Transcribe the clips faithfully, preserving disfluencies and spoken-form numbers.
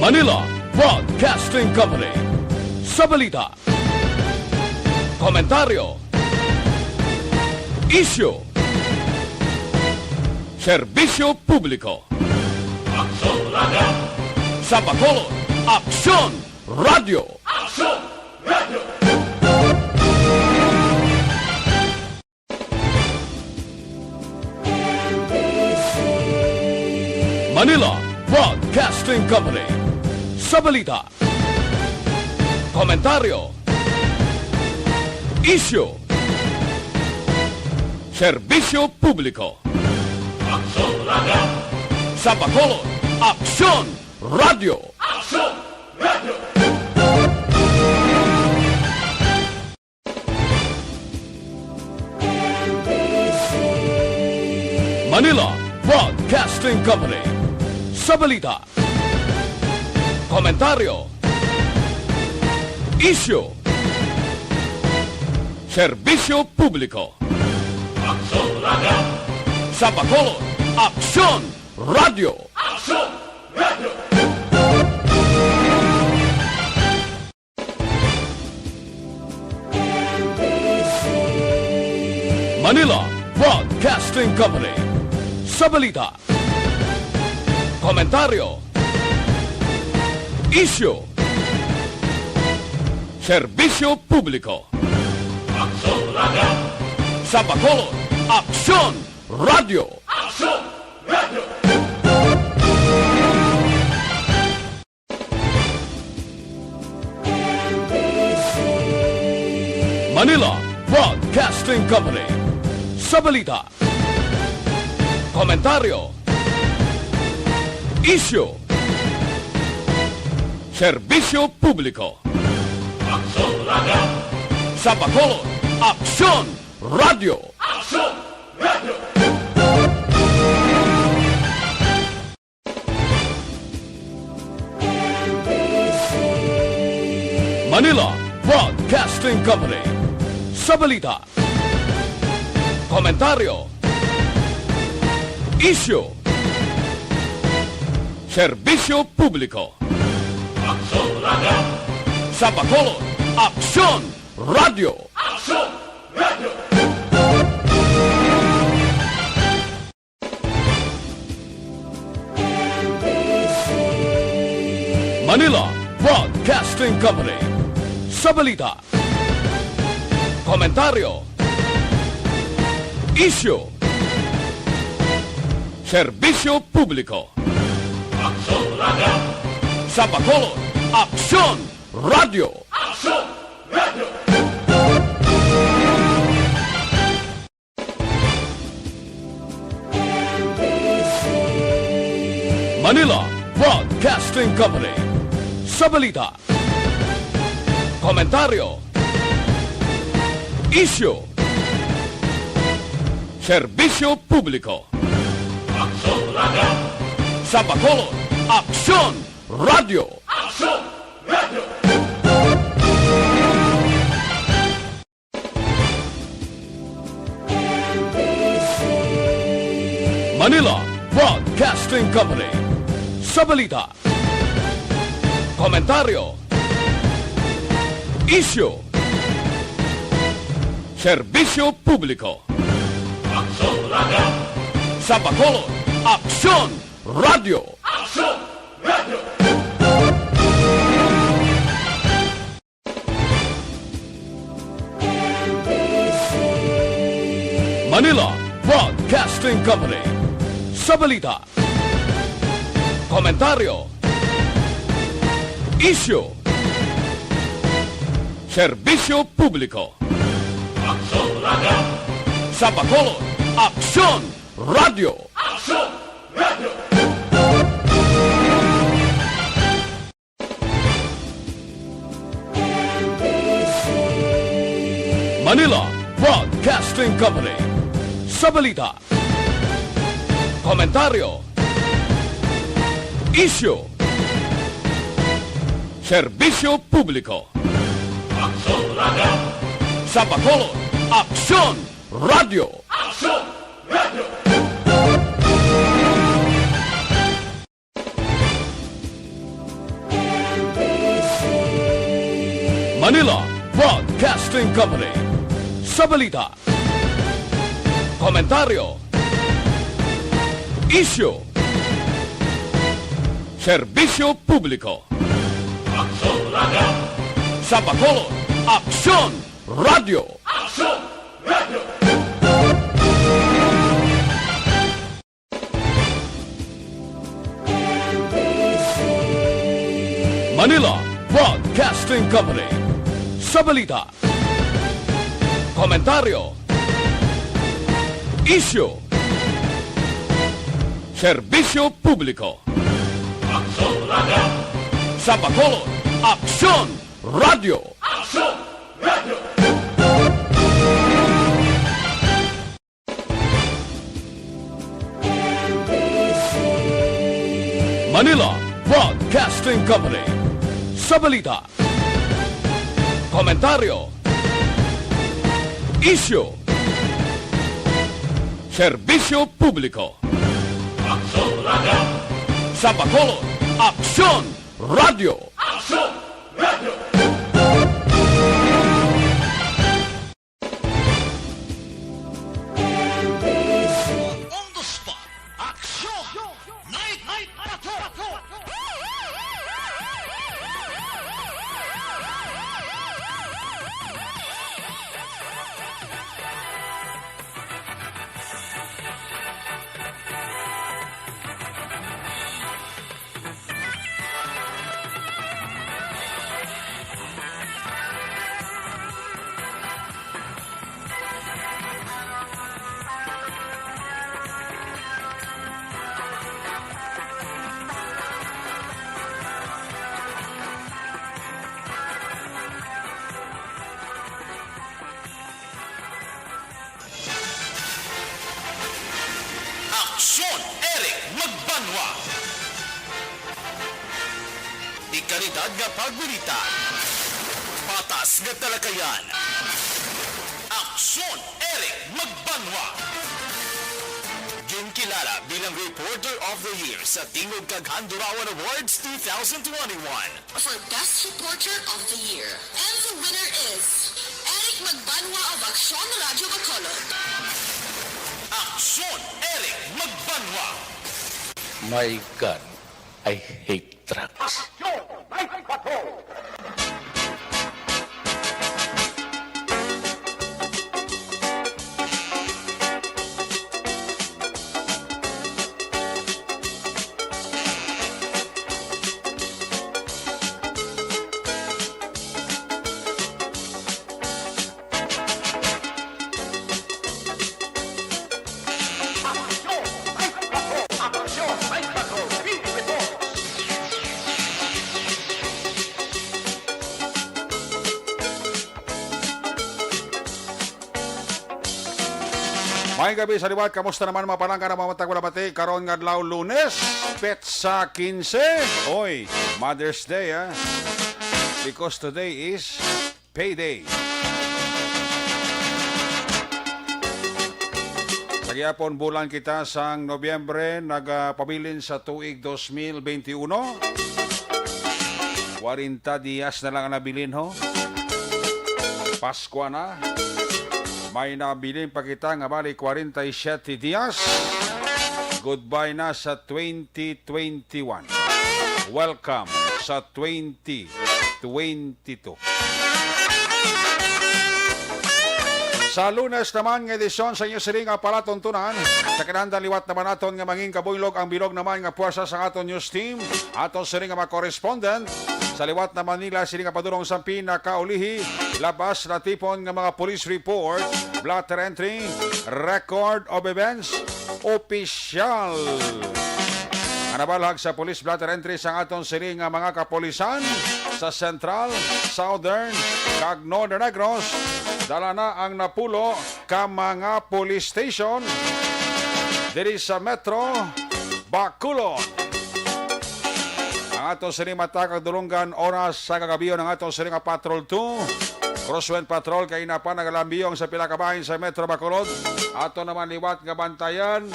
Manila Broadcasting Company. Sa balita, komentaryo, isyu, serbisyo publiko. Aksyon Radio. Sa Bacolod, Aksyon Radio. Aksyon Radio. Manila Broadcasting Company. Sa balita, komentaryo, isyu, serbisyo publiko. Aksyon Radio. Sa Bacolod, Aksyon Radio. Aksyon Radio. Manila Broadcasting Company. Sa balita, komentaryo, isyu, serbisyo publiko. Aksyon Radio. Sa Bacolod, Aksyon Radio. Aksyon Radio. Manila Broadcasting Company. Sa balita, komentaryo, isyu, serbisyo publiko. Aksyon Radio. Sa Bacolod, Aksyon Radio. Aksyon Radio. Manila Broadcasting Company. Sa balita, komentaryo, isyu, serbisyo publiko. Aksyon Radio. Sa Bacolod, Aksyon Radio. Aksyon Radio. Manila Broadcasting Company. Sa balita, komentaryo, isyu, serbisyo publiko. Aksyon Radio. Sa Bacolod, Aksyon Radio. Aksyon Radio. Manila Broadcasting Company. Sa balita, komentaryo, isyu, serbisyo publiko. Aksyon Radio. Sa Bacolod, Aksyon Radio. Aksyon Radio. Manila Broadcasting Company. Sa balita, komentaryo, isyu, serbisyo publiko. Aksyon Radio. Sa Bacolod, Aksyon Radio. Aksyon Radio. Manila Broadcasting Company. Sa balita, komentaryo, isyu, serbisyo publiko. Aksyon Radio. Sa Bacolod, Aksyon Radio. Aksyon Radio. Manila Broadcasting Company. Sa balita, komentaryo, isyu, serbisyo publiko. Aksyon Radio. Sa Bacolod, Aksyon Radio. Aksyon Radio. Manila Broadcasting Company. Sa balita, komentaryo, isyu, serbisyo publiko. Aksyon Radio. Sa Bacolod, Aksyon Radio. Aksyon Radio. Manila Broadcasting Company. Sa balita, komentaryo, isyu, serbisyo publiko. Aksyon Radio! Sa Bacolod, Aksyon Radio! Aksyon Radio! Manila Broadcasting Company. Sa balita, komentaryo, isyu, serbisyo publiko. Aksyon Radio! Sa Bacolod, Aksyon Radio! Aksyon Radio! Manila Broadcasting Company. Sa balita, komentaryo, isyu, serbisyo publiko. Aksyon Radio! Sa Bacolod, Aksyon Radio! Aksyon Radio! On the spot. Aksyon! Night, night, patrol! Aksyon, Eric Magbanwa. Dekalidad nga pagbalita. Patas nga talakayan. Aksyon, Eric Magbanwa. Ginkilala bilang Reporter of the Year sa Tingog kag Handurawan Awards two thousand twenty-one. For Best Reporter of the Year and the winner is Eric Magbanwa of Aksyon Radio Bacolod. Aksyon, Eric Magbanwa. My God, I hate drugs. Aksyon, Night Patrol. Maayong gabi sa liwat. Kamusta naman, mga palangga, mga matag wala bati? Karon nga adlaw, Lunes, petsa quince. Oy, Mother's Day, ah. Because today is payday. Sa gihapon, bulan kita sang Nobyembre, nagapabilin sa tuig dos mil benti uno. Kwarenta dias na lang ang nabilin, ho. Paskwa na. May nabilin pa kita nga bali kwarenta y siyete dias. Goodbye na sa twenty twenty-one. Welcome sa twenty twenty-two. Sa Lunes naman nga edisyon sa inyo sini nga palatuntunan, sa kinahanglan liwat naman naton nga mangin kabuylog ang bilog naman nga puwersa sa aton news team, aton sini nga mga correspondent, sa liwat naman nila sini nga padulong sa pinakaulihi, labas natipon nga mga police report, blotter entry, record of events, opisyal nga nabalhag sa police blotter entry sang aton sini nga mga kapulisan sa Central, Southern, kag Northern Negros. Dala na ang napulo ka mga police station diri sa Metro Bacolod. Ang aton sini mata kag dulunggan oras sa kagabion ang aton sini nga Patrol two. Crosswind Patrol kay ina pa nagalambiyong sa pila ka bahin sa Metro Bacolod. Ato naman liwat nga bantayan.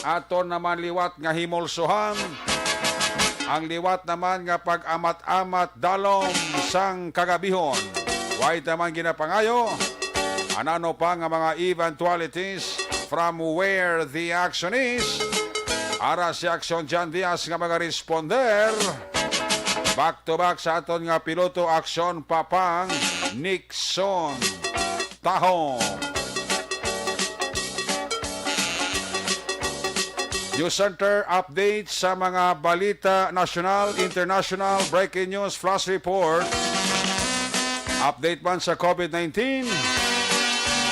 Ato naman liwat nga himulsuhan. ang liwat naman nga pag-amat-amat dalom sang kagabihon. Way naman ginapangayo, anano pa nga mga eventualities from where the action is. Ara si Aksyon Jan Diaz nga mga responder. Back to back sa aton nga piloto, Aksyon Papang Nixon Taho. News Center update sa mga balita nasyonal, international, breaking news, flash report. Update man sa COVID nineteen.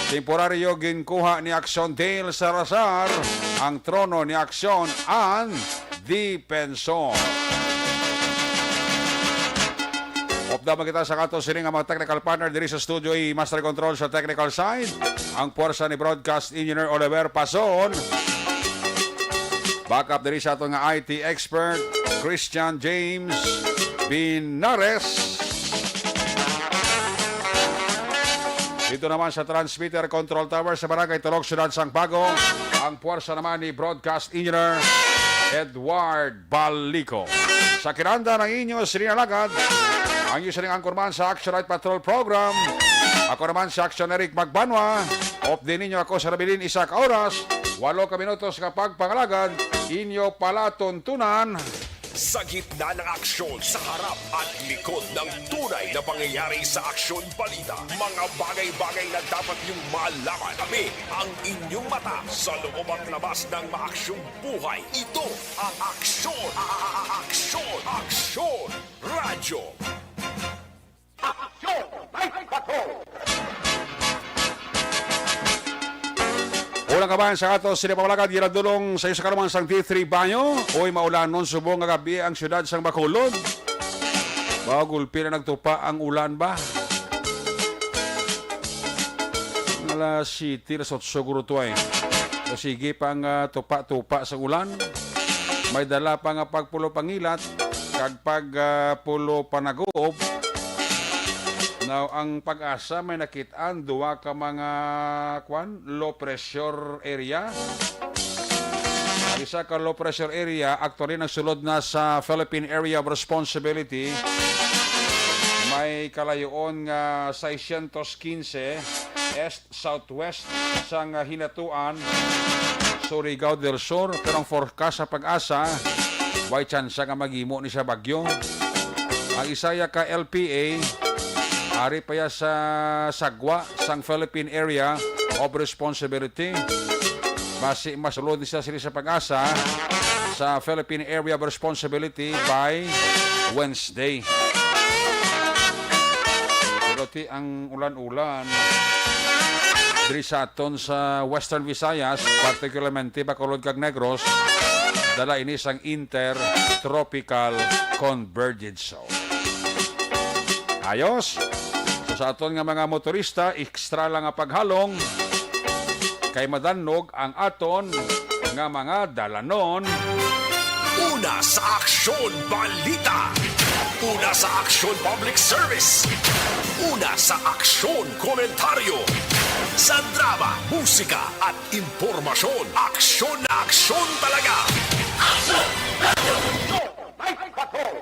Temporaryo ginkuha ni Aksyon Dale Salazar ang trono ni Aksyon Ann Dipensor. Upda man kita sa ato sini nga mga technical partner diri sa studio, i Master Control sa technical side, ang puwersa ni Broadcast Engineer Oliver Pason. Backup diri sa ato nga I T expert, Christian James Binares. Dito naman sa transmitter control tower sa Barangay Tulog, Siyudad sang Bago, ang puwersa naman ni Broadcast Engineer Edward Balico. Sa kinanda ng inyo sining alagad, ang inyo sining anchorman sa Action Night Patrol Program. Ako naman si Action Eric Magbanwa. Updi ninyo ako sa nabilin isa ka oras, walo ka minutos nga pagpangalagad, inyo palatuntunan. Sa gitna ng aksyon, sa harap at likod ng tunay na pangyayari sa Aksyon Balita, mga bagay-bagay na dapat niyong malaman. Kami ang inyong mata sa loob at labas ng maaksyong buhay. Ito ang Aksyon, a- a- a- Aksyon, Aksyon Radyo. Aksyon! May Patrol! Unang kabahin sa ato sini pamalakat, ginadulong sa isa ka naman sang D three Bayo. Uy, maulanon subong nga gabi ang siyudad sang Bacolod. Ba, gulpi na nagtupa ang ulan ba? Alas siyete, alas otso guro to ay. So, sige pa ang, ah, tupa-tupa sa ulan. May dala pa nga pagpulo pangilat kag pag, ah, pulo panaguob. Now, ang PAGASA may nakit-an duha ka mga, kwan, low pressure area. Ang isa ka low pressure area, actually, nagsulod na sa Philippine Area of Responsibility. May kalayoon nga seiscientos quince east southwest sang, ah, hinatuan, Surigao del Sur, pero ang forecast sa PAGASA, way tsansa nga maghimo ni sa bagyo. Ang isa ya ka L P A, ari pa ya sa sagwa sang Philippine Area of Responsibility. Basi masulod ni siya sini sa PAGASA sa Philippine Area of Responsibility by Wednesday. Pero ti ang ulan-ulan diri sa aton sa Western Visayas, particularmente Bacolod kag Negros, dala ini sang intertropical convergence zone. Ayos. So, sa aton nga mga motorista, extra lang nga paghalong kay madannog ang aton nga mga dalanon. Una sa Aksyon Balita. Una sa Aksyon Public Service. Una sa Aksyon Komentaryo. Sa drama, musika at impormasyon, aksyon na aksyon talaga. Aksyon! Aksyon! May Patrol!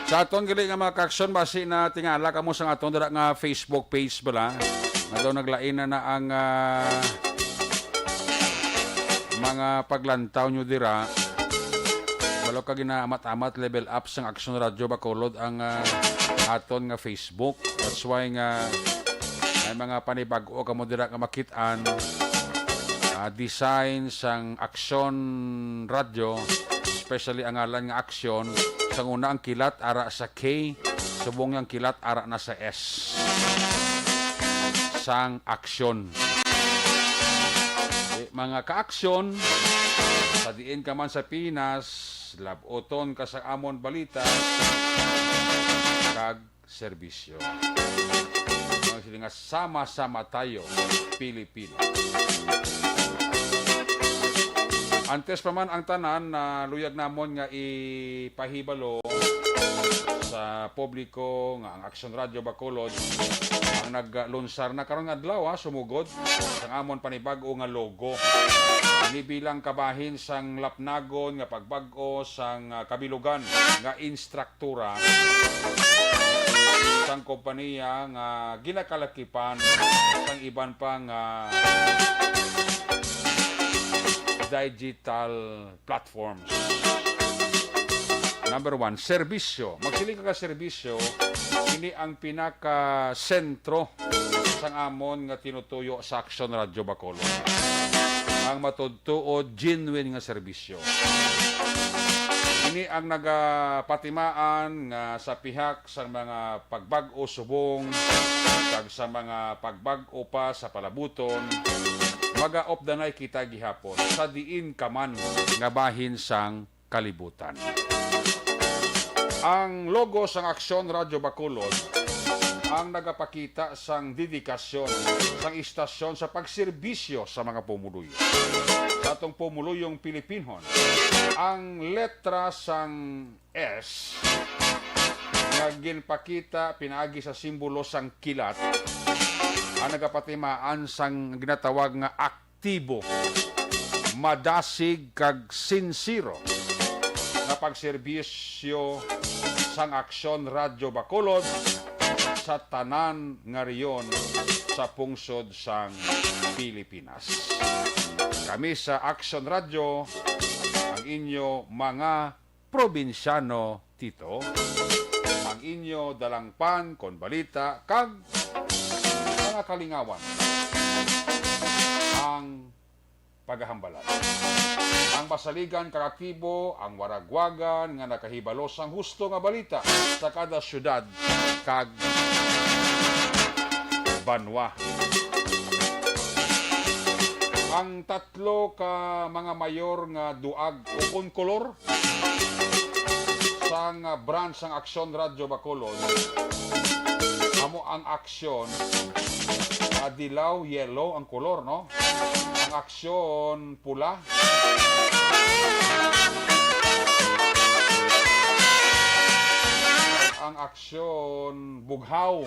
Sa aton gali nga mga kaaksyon, basi na tingala kamo sa aton dira nga Facebook page bala. Nga daw naglain na na ang, ah, mga paglantaw nyo dira. Balo ka ginaamat-amat, level up sang Aksyon Radyo Bacolod ang, ah, aton nga Facebook. That's why nga may mga panibag-o kamo dira nga makit-an, ah, design sang Aksyon Radyo, especially ang ngalan nga Aksyon. Sang una ang kilat ara sa K, subong ang kilat ara na sa S. Sang Aksyon. Eh, mga kaaksyon, sa diin ka man sa Pinas, labuton ka sa amon balita kag serbisyo. Mga sila nga sama-sama tayo, Pilipino. Antes pa man ang tanan, na luyag namon nga ipahibalo sa publiko nga ang Aksyon Radyo Bacolod ang naglunsar na karon nga adlaw, ha, sumugod sang amon panibag-o nga logo. Ini bilang kabahin sang lapnagon nga pagbag-o sang, ah, kabilugan nga instruktura sang kompanya nga ginakalakipan sang iban pa nga digital platforms. Number one, serbisyo. Magsiling ka ka serbisyo, ini ang pinakasentro sang amon nga tinutuyo sa Aksyon Radyo Bacolod. Ang matuod-tuod, genuine nga serbisyo. Ini ang nagapatimaan nga sa pihak sa mga pagbag-o subong kag sa mga pagbag-o pa sa palabuton, magaupdanay kita gihapon sa diin ka man nga bahin sang kalibutan. Ang logo sang Aksyon Radyo Bacolod ang nagapakita sang dedikasyon sang istasyon sa pagserbisyo sa mga pumuluyo, sa atong pumuluyong Pilipinhon. Ang letra sang S nga ginpakita pinaagi sa simbolo sang kilat ang nagapatimaan sang ginatawag nga aktibo, madasig kag sinsero nga pagserbisyo sang Aksyon Radyo Bacolod sa tanan nga rehiyon sa pungsod sang Pilipinas. Kami sa Aksyon Radyo, ang inyo mga probinsyano, Tito, ang inyo dalangpan kon balita kag mga kalingawan, ang pagahambalan. Ang masaligan kag aktibo, ang waragwagan nga nakahibalo sang husto nga balita sa kada syudad kag banwa. Ang tatlo ka mga mayor nga duag ukon kolor sang, ah, branch sang Aksyon Radyo Bacolod, amo ang aksyon, ah, dilaw, yellow ang kolor, no? Ang aksyon pula. Ang aksyon bughaw.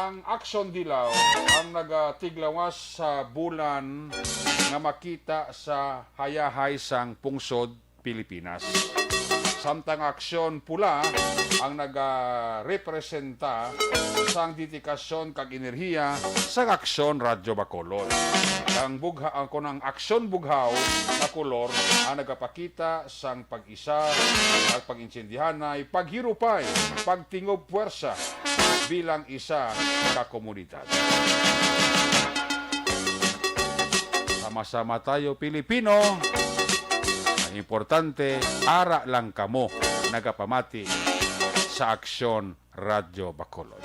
Ang aksyon dilaw ang nagatiglawas sa bulan nga makita sa hayahay sang pungsod Pilipinas. Samtang aksyon pula ang nagarepresenta sang dedikasyon kag enerhiya sang Aksyon Radyo Bacolod. Ang bugha-, ang, kun ang aksyon bughaw nga kolor ang nagapakita sang pag-isa, pag-intindihanay, paghirupay, pagtingob puwersa bilang isa ka komunidad. Sama-sama tayo, Pilipino. Ang importante, ara lang kamo nagapamati sa Aksyon Radyo Bacolod.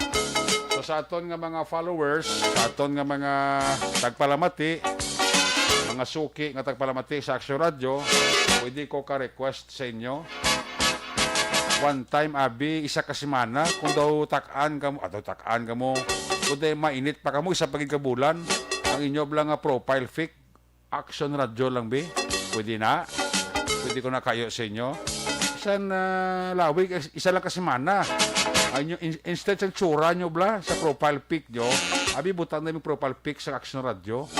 So, sa aton nga mga followers, sa aton nga mga tagpalamati, mga suki nga tagpalamati sa Aksyon Radyo, pwede ko ka-request sa inyo. One time, abi, isa ka semana, kung daw tak-an kamo, ah, daw tak-an kamo, kung daw mainit pa kamo, isa pa gid ka bulan, ang inyo bala nga profile pic, Aksyon Radyo lang, bi. Pwede na. Pwede ko na kayo sa inyo. Bisan, ah, lawig, is-, isa lang ka semana. Ang inyo, in-, instead sang tsura nyo, bala, sa profile pic nyo, abi, butang na yung profile pic sa Aksyon Radyo.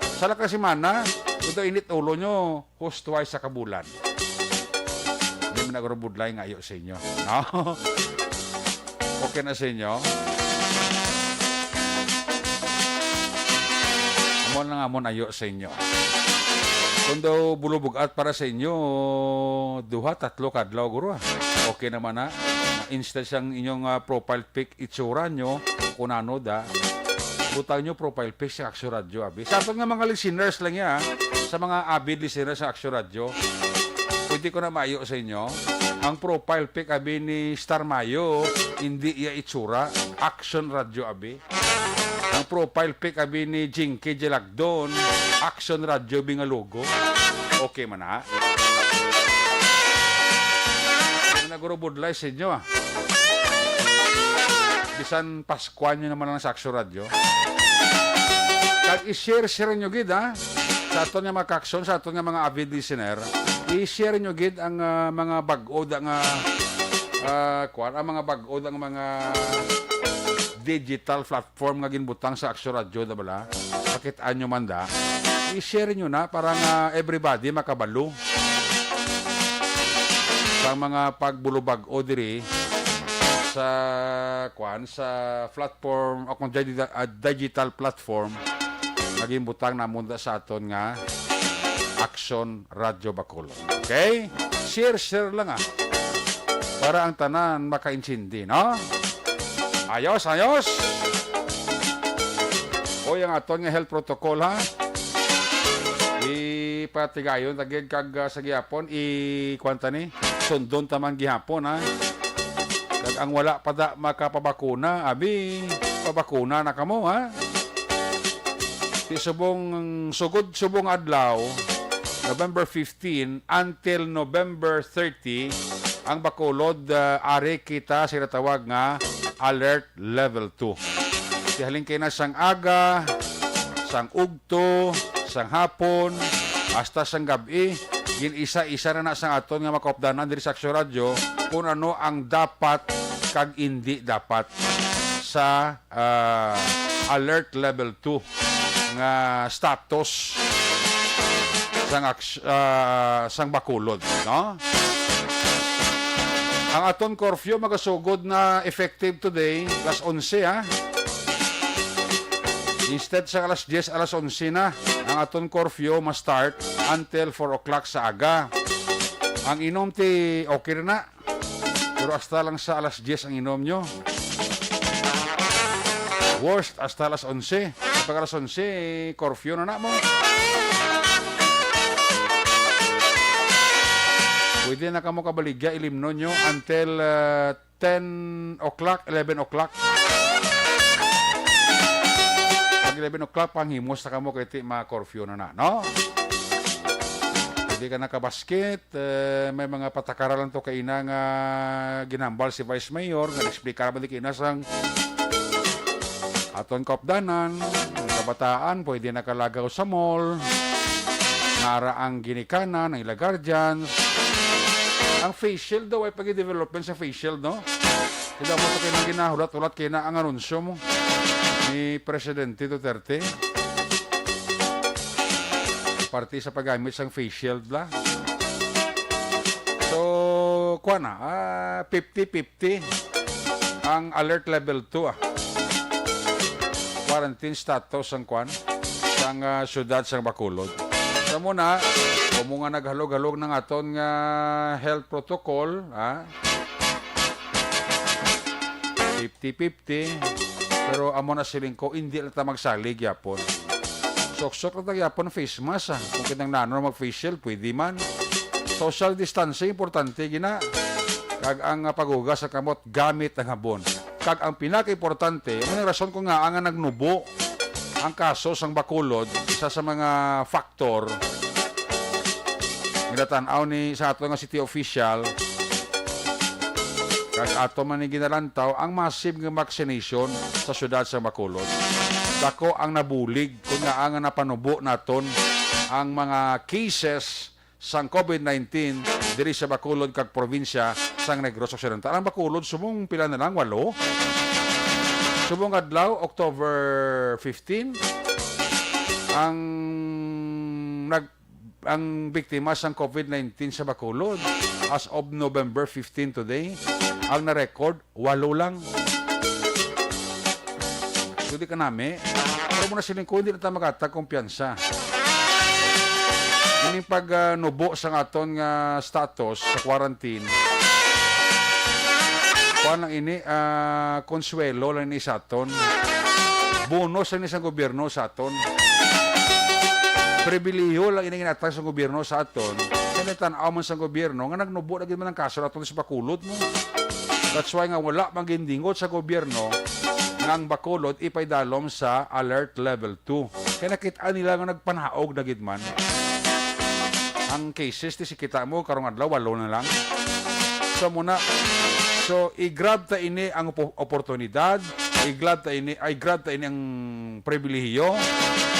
Isa lang ka semana, kung daw init ulo nyo, host twice sa kabulan. Hindi man ako budlay nga ayo sa inyo. No? Okay na sa inyo? Amo lang amon ayo sa inyo. Kung daw bulubog-at para sa inyo, duha, tatlo kadlaw, guro, ah. Okay naman na. Instead sang inyong, ah, profile pic itsura nyo, kung ano da, butang nyo profile pic sa Aksyon Radyo, abi. Sa aton nga mga listeners lang ya, sa mga avid listeners sa Aksyon Radyo, pwede ko na maayo sa inyo. Ang profile pic, abi, ni Star Mayo, hindi iya itsura, Aksyon Radyo, abi. Ang profile pic, abi, ni Jinky Jalagdon, Aksyon Radyo, abi, nga logo. Okay man na. Ano na, guro, budlay sa inyo, ah. Bisan Paskuhan nyo naman lang sa Aksyon Radyo. Kag i-share-share nyo gid, ha? sa aton nga mga kaakson, sa aton nga mga avid listener, i-share nyo gid ang, ah, mga bag-o da nga, ah, kwan, ang mga bag-o da nga mga digital platform nga ginbutang sa Aksyon Radyo, da bala? Pakit-an nyo man da. I-share nyo na para nga everybody makabalo sa mga pagbulubag-o diri sa, kwan, sa platform o kung digi-, ah, digital platform nga ginbutang namon da sa aton nga Aksyon Radyo Bacolod. Okay? Share, share lang, ah. Para ang tanan makaintindi, no? Ayos, ayos. Oy, ang aton nga health protocol, ha? Ipatigayon ta gid kag, ah, sa gihapon, i-, kwan ta ni, sundon ta man gihapon, ha? Kag ang wala pa da makapabakuna, abi, pabakuna na kamo, ha? Ti subong, sugod subong adlaw, November fifteen until November thirty, ang Bacolod, ah, ari kita sa ginatawag nga Alert Level two. Ti halin kay na sang aga, sang ugto, sang hapon, hasta sang gab-i, gin-isa-isa na na sang aton nga mga kaupdanan diri sa Aksyon Radyo kung ano ang dapat kag indi dapat sa, ah, Alert Level two nga status sang aks-, ah, sang Bacolod, no? Ang aton curfew magasugod na effective today, alas onse, ha? Instead sa alas diyes, alas onse na ang aton curfew ma-start until four o'clock sa aga. Ang inom ti okay ra na. Pero hasta lang sa alas diyes ang inom nyo. Worst, hasta alas onse. Pag alas onse, curfew na na mo. Pwede na kamo kabaligya, ilimnon nyo until, uh, ten o'clock, eleven o'clock. Pag eleven o'clock, panghimos na kamo kay ti ma-curfew na na, no? Pwede ka nakabasket, eh, may mga patakara lang to kaina nga ginhambal si Vice Mayor, nga explicar ba di kaina sang aton kaupdanan, ang kabataan, pwede nakalagaw sa mall, nara ang ginikanan, ang ila guardians. Ang face shield daw, ay pag-development sa face shield, no? Sila mo sa kinang ginahulat-hulat kay na ang anunsyo mo ni Presidente Duterte. Parte sa paggamit sang face shield la. So, kuha na, ah, fifty fifty ang alert level two, ah. Quarantine status ang kuan, sang, ah, syudad sang Bacolod. Sa muna, kamo nga naghalog-halog ng aton nga health protocol, ah, fifty fifty. Pero amo na siling ko, hindi lang ta magsalig yapon. Suksok lang ta yapon face mask, ah. Kung kinahanglan mag-face shield, pwede man. Social distancing, importante gina. Kag ang, ah, paghugas sa kamot gamit ang habon. Kag ang pinakaimportante, amo ang rason ko nga ang nagnubo ang kaso sang Bacolod, isa sa mga factor nga natan-aw ni sa ato nga city official, kag ato man ni ginalantaw ang massive nga vaccination sa syudad sa Bacolod. Dako ang nabulig kung nga ang napanubo naton ang mga cases sang COVID nineteen diri sa Bacolod kag probinsya sang Negros Occidental. Ang Bacolod, subong pila na lang, walo. Subong adlaw, October fifteen, ang nag-, ang biktima sang COVID nineteen sa Bacolod as of November fifteen today, ang na-record, walo lang. Pwede ka nami. Pero muna siling ko, hindi na tayo magkatag kumpiyansa. Ining pag, ah, nubo sa aton nga status sa quarantine, kuwan lang ini, ah, konsuelo lang ini sa aton. Bonus lang ini sa gobyerno sa aton. Pribilihiyo lang ini ginatag sa gobyerno sa aton. Kaya tan-aw man sa gobyerno nga nagnubo lagi man ang kaso naton sa Bacolod mo. That's why nga wala man gindingot sa gobyerno nga ang Bacolod ipaidalom sa alert level two. Kaya nakita nila nga nagpanaog na gid man ang cases, ti si kita mo karong adlaw, walo na lang. So muna, so i-grab ta ini ang opo-, oportunidad I-grant ta ini, i-grant ta ini ang pribilehiyo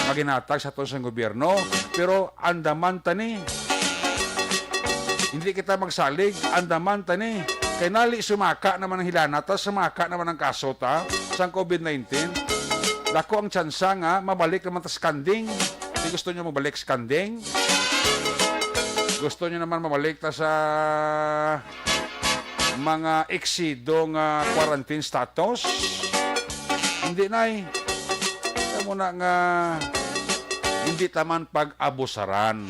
nga ginhatag sa aton sang gobyerno, pero andaman ta ni. Hindi kita magsalig, andaman ta ni. Kay nali sumaka naman ang hilana ta, sumaka naman ang kaso ta sang COVID nineteen. Dako ang tsansa nga mabalik naman ta sa kanding. Di gusto nyo mabalik sa kanding? Gusto nyo naman mabalik ta sa mga eksido nga quarantine status? Hindi, nay. Kamo na nga hindi ta man pag-abusaran.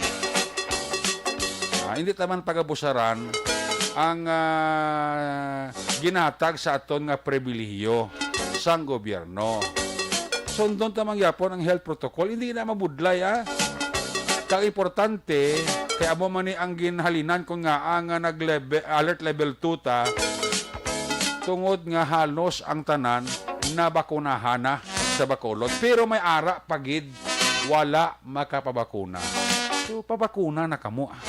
Ah, hindi ta man pag-abusaran ang, ah, ginatag sa aton nga pribilehiyo sang gobyerno. Sundon ta man gyapon ang health protocol. Hindi na mabudlay, ah. Kag importante, kay amo man ni ang ginhalinan kon ngaa nga nag-leve-, alert level two ta, tungod nga halos ang tanan nabakunahan na sa Bacolod. Pero may ara pa gid wala makapabakuna. So, pabakuna na kamo, ah.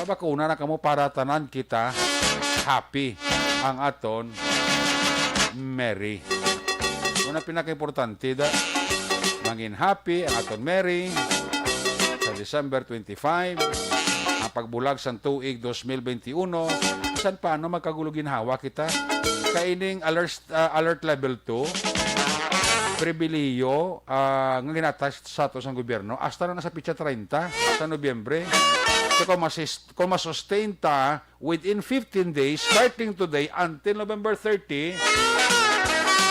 Pabakuna na kamo para tanan kita happy ang aton merry. Una, pinakaimportante da, mangin happy ang aton merry sa December twenty-five, ang pagbulag sang tuig dos mil twenty-one, bisan paano magkagulo ginhawa kita. Kay ining alert, ah, alert level two, pribilihiyo, ah, nga ginatag sa ato sang gobyerno, hasta na sa pitsa treinta sa Nobyembre. So, kung masis-, kung masustain ta within fifteen days, starting today until November thirty,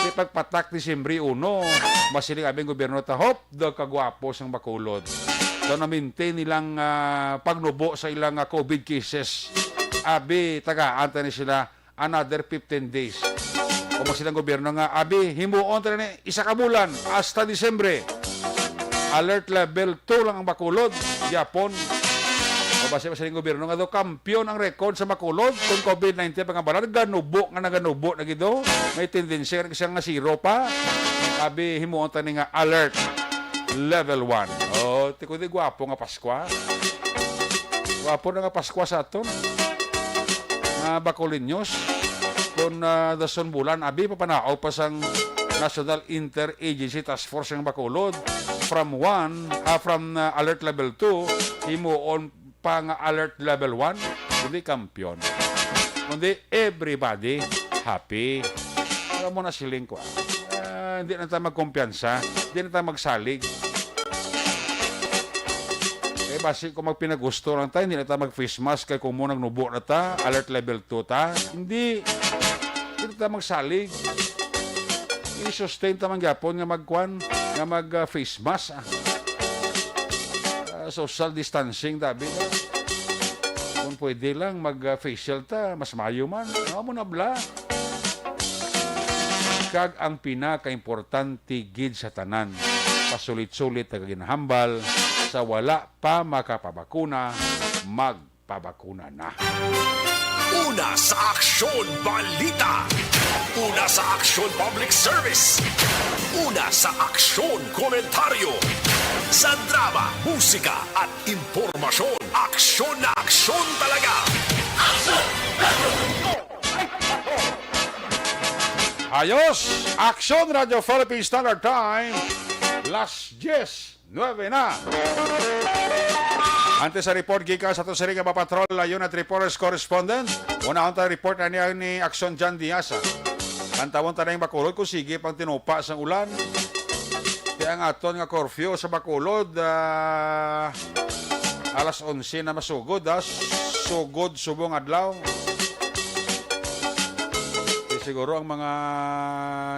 di pagpatak Disyembre uno, masiling abi ang gobyerno ta, "Hop, daw kagwapo sang Bacolod. Daw na-maintain nilang, ah, pagnubo sa ilang, ah, COVID cases. Abi, tagaan ta ni sila another fifteen days." O masiling gobyerno nga, "Abi, himuon ta ni isa ka bulan, hasta Disyembre. Alert level two lang ang Bacolod, gyapon." O basi, masiling gobyerno nga daw kampiyon ang record sa Bacolod kung COVID nineteen pangabalan, ganubo nga naganubo na gid, oh. May tendensya nga siya nga zero pa. Abi, himuon ta ni nga alert level one. Oh, ti kundi gwapo nga Paskwa. Gwapo na nga Paskwa sa aton, mga Bacolinios. Kung, ah, dason bulan, abi, papanaog pa sang National Interagency Task Force ang Bacolod. From one, ah, from, ah, alert level two, himuon pa nga alert level one, kundi kampiyon. Kundi everybody happy. Alam mo na, siling ko, ah, hindi na tayo magkumpiyansa, hindi na tayo magsalig. Kaya basi kung magpinagusto lang tayo, hindi na tayo mag-face mask kay kung mo nagnubo na ta, alert level two ta. Hindi. Hindi na tayo magsalig. I-sustain ta man gyapon nga magkuan, nga mag, ah, face mask, ah. Ah, social distancing, tabi na. Kung pwede lang, mag, ah, facial ta, mas mayo man. Ano mo na bla? Kag ang pinakaimportante gid sa tanan, pasulit-sulit nga ginahambal, sa wala pa makapabakuna, magpabakuna na. Una sa aksyon, balita. Una sa aksyon, public service. Una sa aksyon, komentaryo. Sa drama, musika, at impormasyon, aksyon na aksyon talaga. Ayos! Aksyon, Radyo Philippine Standard Time, las diez nuebe na. Antes sa report gikan sa aton siring nga mga patrol, layo na report correspondent. Unahon ta report na niya ni Aksyon John Diaz, ah. Kantawon ta na yung Bacolod kung sige pang tinupa sang ulan. Kaya ang aton nga curfew sa Bacolod, ah, alas onse na masugod, ah. Sugod subong adlaw. Di siguro ang mga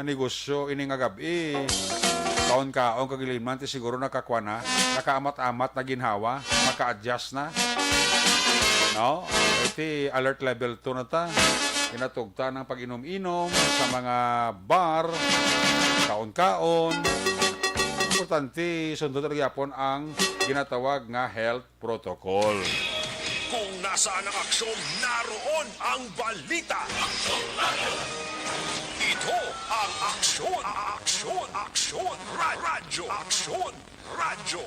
negosyo ini nga gab-i, kaon-kaon kag iliman, ti siguro nakakuan na, nakaamat-amat na ginhawa, maka-adjust na. No? Iti alert level two na ta. Ginatugtan ang pag-inom-inom sa mga bar, kaon-kaon. Importante, sundon talaga gyapon ang ginatawag nga health protocol. Kung nasaan ang aksyon, naroon ang balita. Ito ang Aksyon, Aksyon, Aksyon, Ra-, Radyo, Aksyon, Radyo.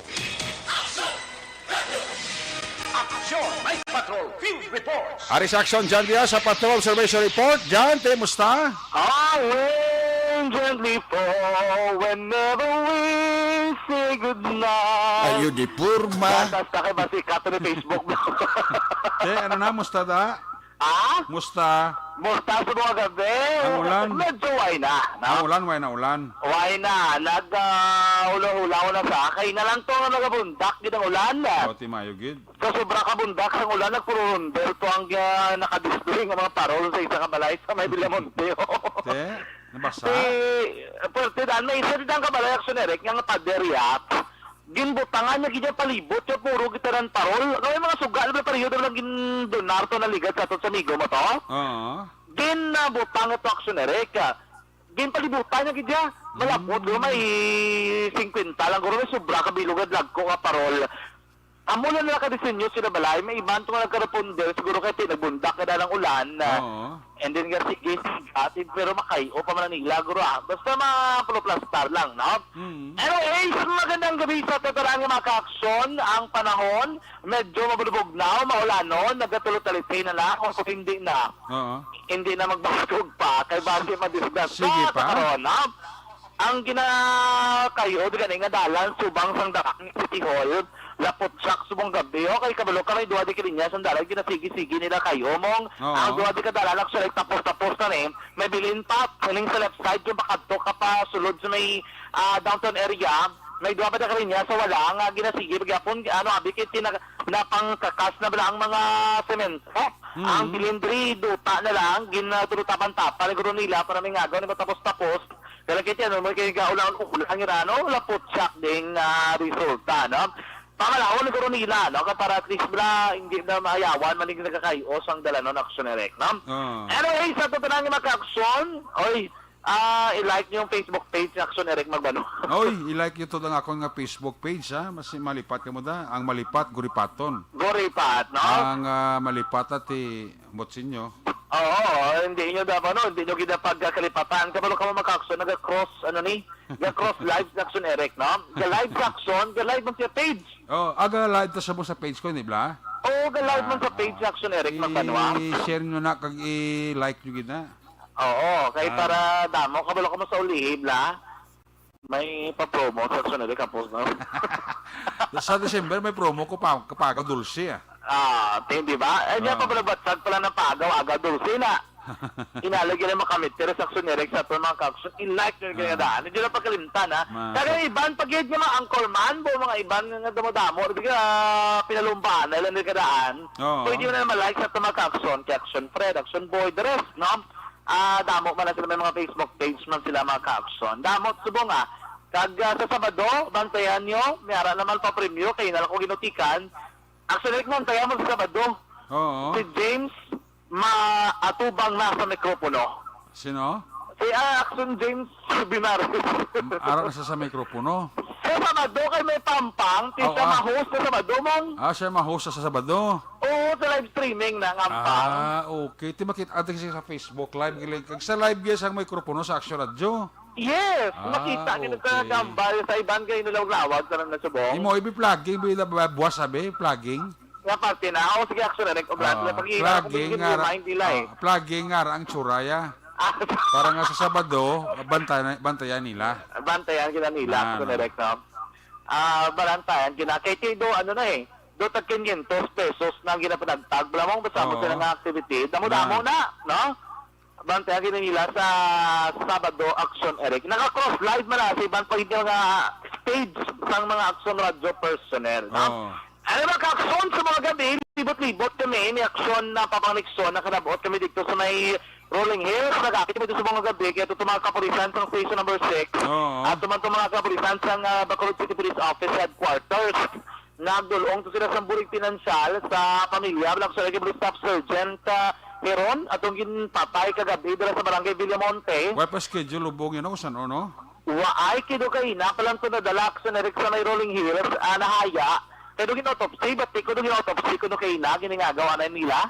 Aksyon, may patrol, field reports. Ari sa Aksyon, John Diaz sa Patrol Observation Report. John, te, musta? Ah, well, gently fall whenever we say goodnight. Ayo di purma. Basta kay basi kato ni Facebook. Te, ano na, musta da? Ah? Musta? Musta sa mga gabi? Ang ulan. Medyo way na, no? Ang ulan, way na ulan. Way na. Nag, ah, hula-hula na sa. Kay na lang to nga nagabundak gid ang ulan. Oh, ti mayo gid. Sa sobra ka bundak sang ulan, nagpurundel to ang, ah, nakadisplay nga mga parol sa isa ka balay sa may Villamonte. Te, nabasa? Si, pwerte dan, may isa dito ang kabalay, Action Eric, nga pader ya. Ginbutangan niya gid niya palibot, ya puro gitanan parol. Kami mga suga, na pareho daw lang gindonar to, naligad sa aton sa amigo mo to. Oo. Ginbutang ito, Action Eric. Ginpalibutan niya gid niya. Malapot, Mm. guro may singkwenta lang, guro may sobra ka bilog at lagko nga parol. Amo lang nila ka disenyo sila balay, may iban to nga nagkaraponder, siguro kay ti-, nagbundak na lang ulan. Oo. And then nga, sige, sige, ati, pero makayo pa man nila, guro, ah. Basta mapuluplastar lang, no? Mm. Anyways, magandang gabi sa tatarang mga ka-aksyon. Ang panahon, medyo mabulubog na, maulanon, nagatulo talitay na lang, kung hindi na. Oo. Hindi na magbaskog pa, kay basi madisgrasya Sige sa pa. karon, ha? Ang ginakayo, di gani nga dalan, subang sang Darang City Hall, lapot siya subong gabi, oh, kay kabalo ka, may duha di ka linya sang dalan, ginasigi-sigi nila kayo, mong, Oo. ang duha di ka dalan, actually, tapos-tapos na ni, may bilin pa, kaning sa left side, yung pakadto ka pa, sulod sa may, ah, downtown area, may duha pa di ka linya sa wala, nga ginasigi, pagyapon, ano, abi, kay tinag-, napangkakas na bala ang mga semento, ang Mm. bilin diri, duta na lang, ginatulutapan-tapan, siguro nila, para may ngagaw, ni matapos-tapos, Kaya kiti, ano, may kaya kaulang-ulang yun, ano, lapot siya ding, ah, resulta, no? Pamalahon, siguro nila, no? Kaya para at least, bla, hindi na maayawan, maning nagkakaios ang dalanon, Action Eric, no? Oo. Anyway, sa tatanang mga ka-aksyon, oy, ah, i-like niyo yung Facebook page ni Action Eric Magbano. Oy, i-like niyo to ang akon nga Facebook page, ha? Mas malipat ka mo da. Ang malipat, guripaton. Guripat, no? Ang, ah, malipat at ti Botsinyo. Oo, hindi nyo dapat, no? Hindi nyo gid pagkalipatan. Kabalo ka mo, mga ka-aksyon, naga-cross, ano ni? Ga-cross live sa Action Eric, no? Ga-live sa Action, ga-live man siya page. Oh, aga live ta sa mo sa page ko, di ba? Oo, ga-live man sa Ah, page sa Action Eric, i-, Magbanwa. I-share nyo na, kag i-like nyo gid na. Oo, kay Ah. para damo, kabalo ka mo sa ulihi, bla. May pa-promo sa Action Eric, kapos na. Sa December, may promo ko pa, kapagaw dulce, ah. Ah, di, di ba? Ay, niya Oo. pa pala, batsag pala ng pagaw, agaw dulce na. Inalag yun ang makamit, pero sa Action Eric, sa aton mga ka-action, i-like nyo yung Ah. ginadaan. Hindi na pagkalimtan, ha? Ma- Kaya iban pa gid nga mga anchorman, bo, mga iban nga damo-damo, di ka pinalumbaan, na ilang nagkadaan. Oo. Pwede mo na naman like sa aton mga ka-action, kay Action Fred, Action Boy, the rest, no? Ah, damo man na sila, may mga Facebook page man sila, mga ka-action. Damo, subong, ah. Kag, ah, sa Sabado, bantayan nyo, may ara naman pa premyo, kay nala ko ginutikan. Actually, bantayan mo sa Sabado. Oo. Si James Maatubang na sa mikropono. Sino? Si, ah, Action James Binares. Ara na sa, sa mikropono. Sa Sabado, kay may pampang, ti Oh, siya ah. ma-host sa Sabado, mong. Ah, siya ma-host sa Sabado. Oo, sa live streaming na nga ang pang. Ah, okay. Ti makit-, ate, kasi sa Facebook Live, giling. Kag sa live, guys, ang mikropono sa Action Radio. Yes, Ah, makita kita sa okay. gambal, sa iban kayo nilawag-lawag, sa nang nasubong. Imo, ibi plugging, ibi na ba-, buwas sabi, plugging? Nga parte na. Ako, sige, Action Eric, obra, Ah, pag-iiwan ako, plugging, hindi nga ra-, mind nila, eh. ah, plugging nga ra ang tsura, ya. Ah. Para nga sa Sabado, bantay-, bantayan nila. Bantayan kita nila, Ah, Action no. Eric, no? Ah, balantayan, gina-, kay Tido, ano na, eh, do tag quinientos pesos na ginapanagtag. Wala mong basta mo Oo. sila nga activity. Damo-damo Na. na, no? Bantayan gid nila sa Sabado Action, Eric. Naka-cross live man na sa iban pa gid nga stage sang mga Action Radio personnel, no? Oo. Ano, mga ka-action, sa mga gabi, libot-libot kami ni Action na Papang Nixon, nakalabuot kami dito sa may Rolling Hills. Nagakit kami dito sa mga gabi, kaya ito mga kapulisan sa station number six. Oo. At tuman itong mga kapulisan sa, ah, Bacolod City Police Office Headquarters. Nagdulong to sila sa bulig pinansyal sa pamilya. Wala ko sa lagi, Staff Sergeant, ah, Heron, atong ginpatay kagabi dala sa Barangay Villamonte. Wa pa schedule lubong yun, no? San, no? Wa ay kido kay na, palang to nadala sa Eric sa may Rolling Hills, ah, nahaya. Kay do gin-autopsy, ba't di ko do gin-autopsy, kuno kay na, giningagaw anay nila.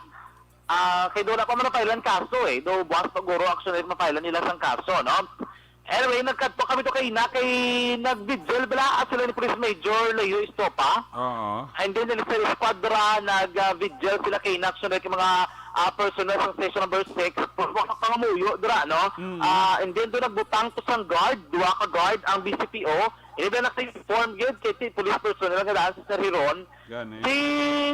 Ah, kay do na pa man napailan kaso, eh. Do buwas pa guro, actually, mapailan nila sang kaso, no? Anyway, nagkadto kami to kay na, kay nag-vigil bala at sila ni Police Major Leo Estopa. Oo. And then, nila sa esquadra, nag-vigil sila kay na, actually, kay mga, ah, personnel sa station number six, mga pangamuyo dira, no? Mm. Ah, and then, doon nagbutang to sang guard, duha ka guard ang B C P O. And then, naka-inform gid kay ti police personnel nga daan si Sir Hiron. Gani. Si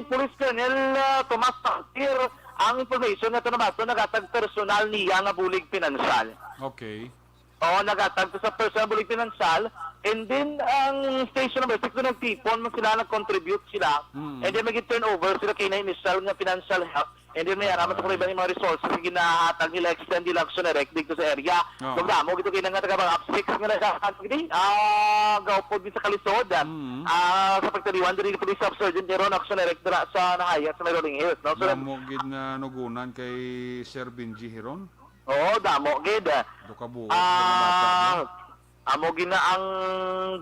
Police Colonel, ah, Tomas Tangkir, ang information nga ito nabaton, nagatag personal niya nga bulig pinansyal. Okay. Oo, nagatag to sa personal bulig pinansyal. And then, ang station number six, doon nagtipon man sila, nag-contribute sila. Mm. And then, mag-turnover sila kay na initial nga financial help. And then, may araman sa iban yung mga resources nga ginahatag nila, extend nila Action Direct dito sa area. Oo. Magdamo, gito kayo nga taga mga up six nga naghahatag ni, ah, gaupod din sa kalisod. Mm. Ah, sa pagtaliwan, diri ni Police Officer Jun Teron, Action Direct dira sa Nahaya, sa may Rolling Hills, no? So, damo gid nga nugunan kay Sir Benji Hiron. Oo, damo gid. Do ka buot, ah, mga bata, no? Amo gina ang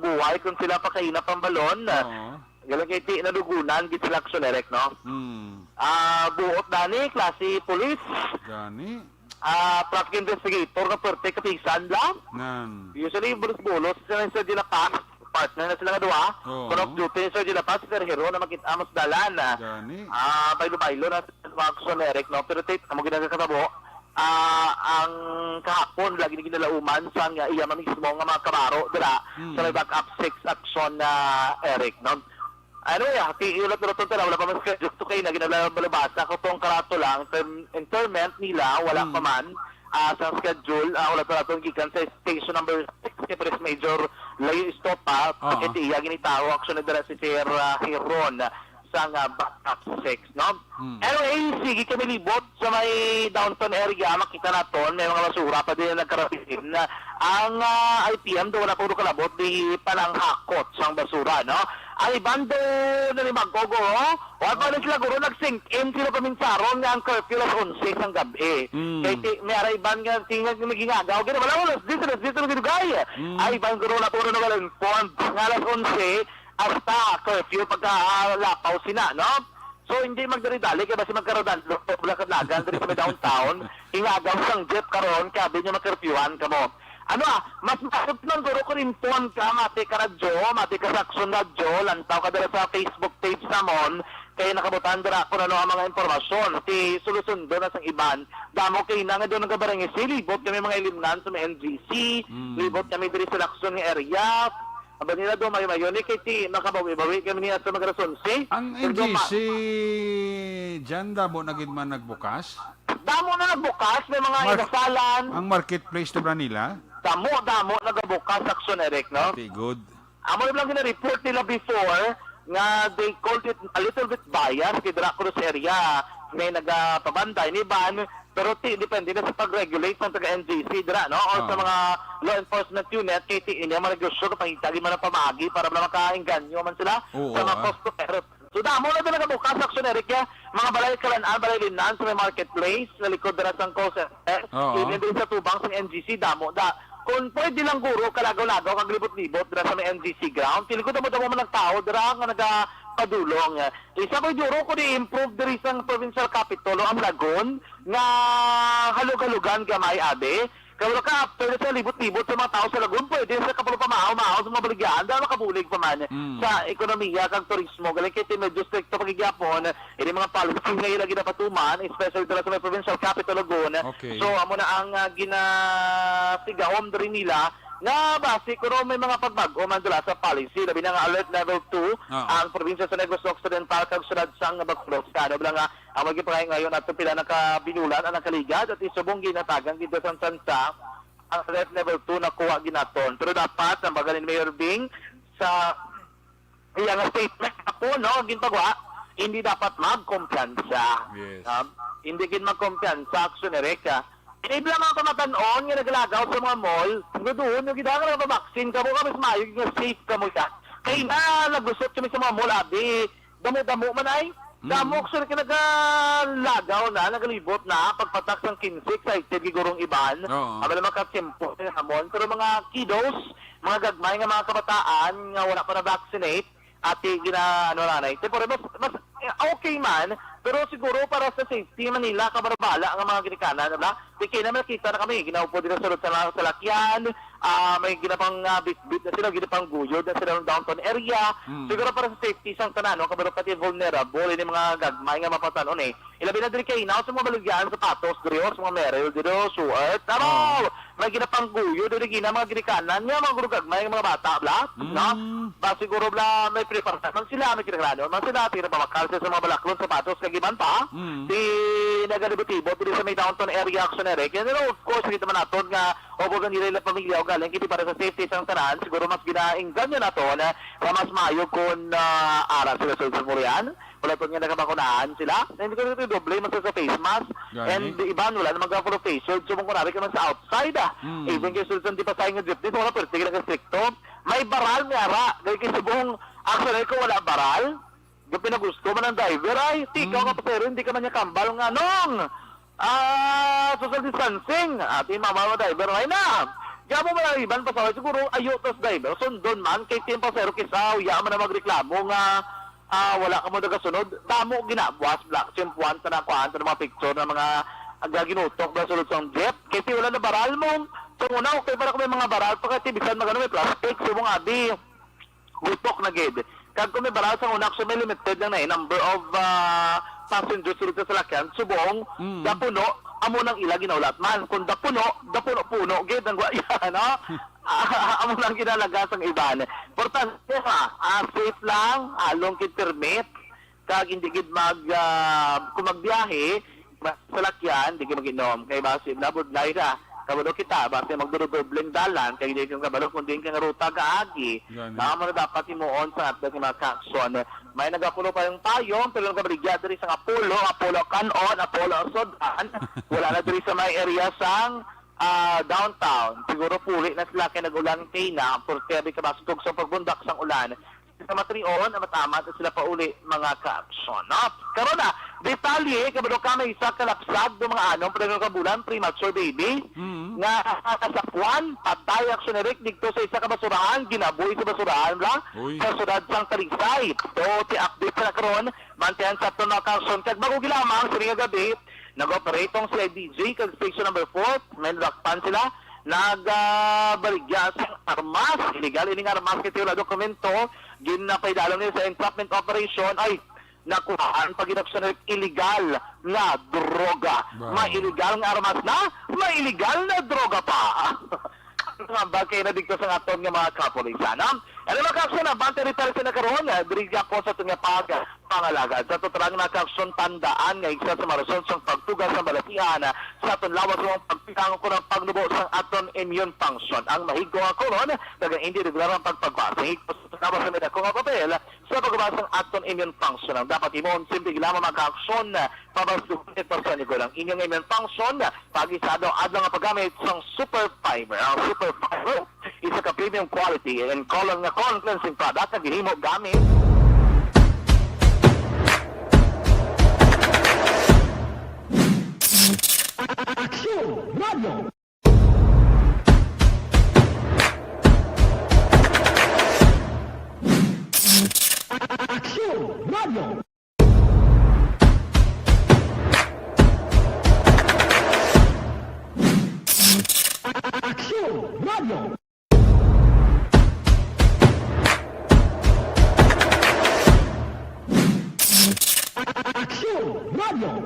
buhay kung sila pa kaina pambalon. Oo. Galing kay ti nalugunan gid sila Action Direct, no? Hmm. Ah, buot dani, klase police. Gani. Ah, traffic investigator na pwerte kapisan lang. Nan. Usually, bulos-bulos sila sa Dila Pass. Partner na sila nga duha. Oo. Pero off duty ni Sir Dila Pass, Sir Hero na makita mo sa dalan. Gani. Ah, baylo-baylo na sa Action Direct, no? Pero ti, amo gid ang katabo. Ah, ang kahapon, lagi na ginalauman sa nga iya man mismo nga mga kabaro dira sa may Hmm. Backup six Action, ah, Eric, no? Ano ya, ti, iulat na ito, wala pa man schedule to kay na ginalabalabasa ko tong karato lang, term, interment nila, wala Hmm. pa man, ah, sa schedule, ah, wala pa ito gikan sa station number six kay Police Major Layo Estopa, Ah. Iti iya ginitawo, action na dira si Sir, ah, Hiron. Sa nga Backup six, no? Hmm. Anyway, sige kami libot sa may downtown area, makita naton, may mga basura pa din na nagkarapin. Ang, ah, I P M daw wala pa kalabot, di pa lang hakot sang basura, no? Ang iban daw na ni Magogo, oh, wala pa na sila guro nag-sink in sila paminsaron nga ang curfew alas onse sang gabi. Hmm. Kay ti-, may ara iban nga tingag nga ginagaw, gina, wala, wala, dito, dito, dito, dito, gay. Hmm. Ay, iban guro na puro na wala informed. Nga alas onse, hasta curfew pagka, ah, lapaw sina, no? So, hindi magdali-dali, kaya basi magkaroon ng lo-, wala ka lagan diri sa may downtown. Ingagaw sang jeep karon, kaya bin niya makurfewhan kamo. Ano, ah, mas masot man guro kung inform ka, mati ka radyo, mati ka sa Action Radyo, lantaw ka dira sa Facebook page namon, kaya nakabutan dira kung ano ang mga impormasyon. Ti sulusundo na sang iban, damo kay na nga doon nagabarangay, libot kami mga ilimnan sa may N G C, Mm. libot kami diri sa Lacson nga area, Aba nila do mayo-mayo ni kay ti makabawi-bawi kami niya sa mga alas onse. Ang Pero do ma- N G C dyan, damo na gid man nagbukas? Damo na nagbukas, may mga Mar-, inasalan. Ang marketplace to ba nila? Damo, damo nagabukas, Action Eric, no? Ati, good. Amo na lang gina-report nila before nga they called it a little bit bias kay dira ko sa area may nagapabantay ni ban. Pero ti, depende na sa pag-regulate ng taga N G C dira, no? Or sa Oo. mga law enforcement unit, kay ti, ini ang mga negosyo, kapangita, di man ang pamagi para na makaengganyo man sila Oo, sa mga ah. customer. So, damo na din nagabukas, Action Eric, ya. Mga balay kalan-an, balay linan sa may marketplace, sa likod dira sang call center. Oo. Even din sa tubang sang N G C, damo da. Kung pwede lang guro, kalagaw-lagaw, kag libot-libot dira sa may N G C ground. Feeling ko damo-damo man ang tao dira nga nagapadulong. Isa ko, Juro, ko di improve diri sang provincial capitol o ang Lagon nga halog-halugan gamay, abi. Kay wala ka, after sa libot-libot sa mga tao sa Lagon, pwede sa kapalo pamahaw-mahaw sa mga baligyahan, dahil makabulig pa man Mm. sa ekonomiya kag turismo. Galing kay ti medyo stricto pagigyapon, ini mga policy nga ila ginapatuman, especially dala sa may provincial capital Lagon. Okay. So, amo na ang, ah, ginasigahom diri nila nga basi kuno may mga pagbag-o man dala sa policy, labi na nga alert level two Oo. ang probinsya sa Negros Occidental kag siyudad sang Bacolod. Sa ano lang nga, ang magipangay ngayon ato pila na ka binulan ang nakaligad at isubong ginatagan gid sa Santa ang alert level two nakuha ginaton. Pero dapat, ang baga ni Mayor Bing, sa iya nga statement ako, no, gintagwa, hindi dapat magkumpiyansa. Yes. Um, hindi gid magkumpiyansa, Action Eric, ah. Kaya lang ang kamatanon nga naglagaw sa mga mall, nga doon, yung gidala nga nagpabaksin kamo, kami sa mayo, nga safe kamo siya. Kaya Mm. na, naglusot kami sa mga mall, abi, damo-damo man ay. Mm. Damo, actually, kay nagalagaw na, nagalibot na, pagpatak sang kinse, excited, gigurong iban. Oo. Aba naman, kasimpo, hamon. Pero mga kiddos, mga gagmay nga mga kabataan nga wala pa na-vaccinate, ati gina-, ano na, na, pero mas, mas, eh, okay man, pero siguro para sa safety man nila, kabalo-balo nga mga ginikanan, bla? Di kay na nakita na kami, ginaupod dira sa sulod sa mga salakyan, ah, may ginapang, ah, bitbit na sila, ginapangguyod na sila ng downtown area. Mm. Siguro para sa safety sang tanan, no? Kabalo pati vulnerable, ini mga gagmay nga mapatanon, eh. Ilabi na diri kay hinaw sa mga baligyan, sapatos, diri, o sa mga Merrell, diri, o suot. Tama! Oo. May ginapangguyod, diri, gina, mga ginikanan niya, mga gurugagmay, mga bata, bla, no? Mm. Ba, siguro, bla, may preparation man sila, may kinahanglan man sila, pinapamakal sila sa mga balaklon, sapatos, kag iban pa. Mm. Di nagalibot-libot, diri sa may downtown area, action area. Kaya, no, of course, dito man naton nga, o, kung nila ilang pamilya, o galing, hindi para sa safety sang tanan, siguro mas ginainggan niya naton, eh, nga mas maayo kung, ah, ara sila sa Sumurian. Wala to nga nakabakunahan sila. Na hindi ko nito doble man sa face mask. Gani. And iban, wala naman ka full face shield. So, kung kunwari ka man sa outside, ah. Hmm. Even kay sulod sa di pa sa inyo jeepney, wala pwede ka nakastrikto. May baral, may ara. Gani kay subong, actually, kung wala baral, yung pinagusto man ang driver, ay, di ikaw Hmm. nga pasahero, hindi ka man niya kambal nga, nong, ah, social distancing. Ati, mama mo, driver, ay na. Kaya mo man ang iban, pasaway, siguro, ayo, tas driver, sundon man, kay tiyang pasahero, kisa, uya man ang magreklamo nga, ah, wala ka mo nagasunod. Damo ginabuas, Black Chimp, one, sa nakuhaan, sa mga picture, ng mga gaginutok, ba, sulod sa jeep. Kay ti wala na baral mo. So, una, okay, para kung may mga baral, pa, kay ti bisan magano may plastic, so, mga abi, gutok na gid. Kag kung may baral sa una, so may limited lang na, eh, number of, ah, passengers sulod sa salakyan. Subong, Mm. dapuno, amo nang ila ginaulat man. Kung dapuno, dapuno-puno gid ang gwaya, no? Ah, amo nang ginalagas ang iban. Importante, ha, ah, safe lang, along kid permit. Kag hindi gid mag, ah, kung magbiyahe, ma-, salakyan, di gid mag-inom. Kay basi, nabudlay ra. Kabalo kita, basi magdurudobleng dalan, kay di ka kabalo kung diin ka nga ruta kaagi. Gani. Naa man na dapat himuon sa aton nga mga kaaksyon. May nagapulo pa yung payong, pero nagabaligya diri sa Apollo, Apollo Canon, Apollo Sudan. Wala na diri sa may area sang, ah, downtown. Siguro puli na sila kay nag-ulan kay na, pero di ka basi tugsa pagbundak sang ulan. Sa Matrion, amat-amat na sila pauli, mga kaaksyon, no? Karon na, detalye, kabalo ka may isa ka lapsag ng mga anong, pero ka bulan, premature baby, Mm. nga nasakwan, patay, aksyon, Eric, dito sa isa ka basurahan, ginabuhi sa basurahan, bla, Uy. sa siyudad sang Talisay. So, ti update sa karon, mantihan sa aton, mga kaaksyon, kag bago gilamang, sa nga gabi, nag-operate ang C I D G kag Station Number Four, may nadakpan sila, nagabaligya sang armas, illegal ining armas kay wala dokumento, ginapaidalom nila sa entrapment operation, ay, nakuhaan pa gid ang illegal nga droga. Wow. May illegal nga armas na, may illegal na droga pa. Ang bagay na dito sa aton nga mga kapulisan, ha? Ano, mga kaaksyon, abante rin tayo sa nakaroon, eh, diri ako sa aton nga pag-, pangalagad. Sa totoran, mga kaaksyon, tandaan nga isa sa mga rason sang pagtuga sang balatian sa aton lawas nga pagpinangon ko ng pagnubo sang aton immune function. Ang mahigko nga kuron, kag ang hindi regular nga pagpagwa. Sa higko sa lawas nga may dako nga papel, sa pagubas sang aton immune function. Ang dapat himuon, simple lamang, mga kaaksyon, pabasdugon at pasanigol ang inyong immune function, pag-isa adlaw-adlaw nga paggamit sang Super Fiber. Ang Super Fiber, isa ka premium quality and colon nga colon cleansing product nga gihimo gamit Aksyon Radio. Aksyon Radio. Aksyon Radio. Aksyon Radio.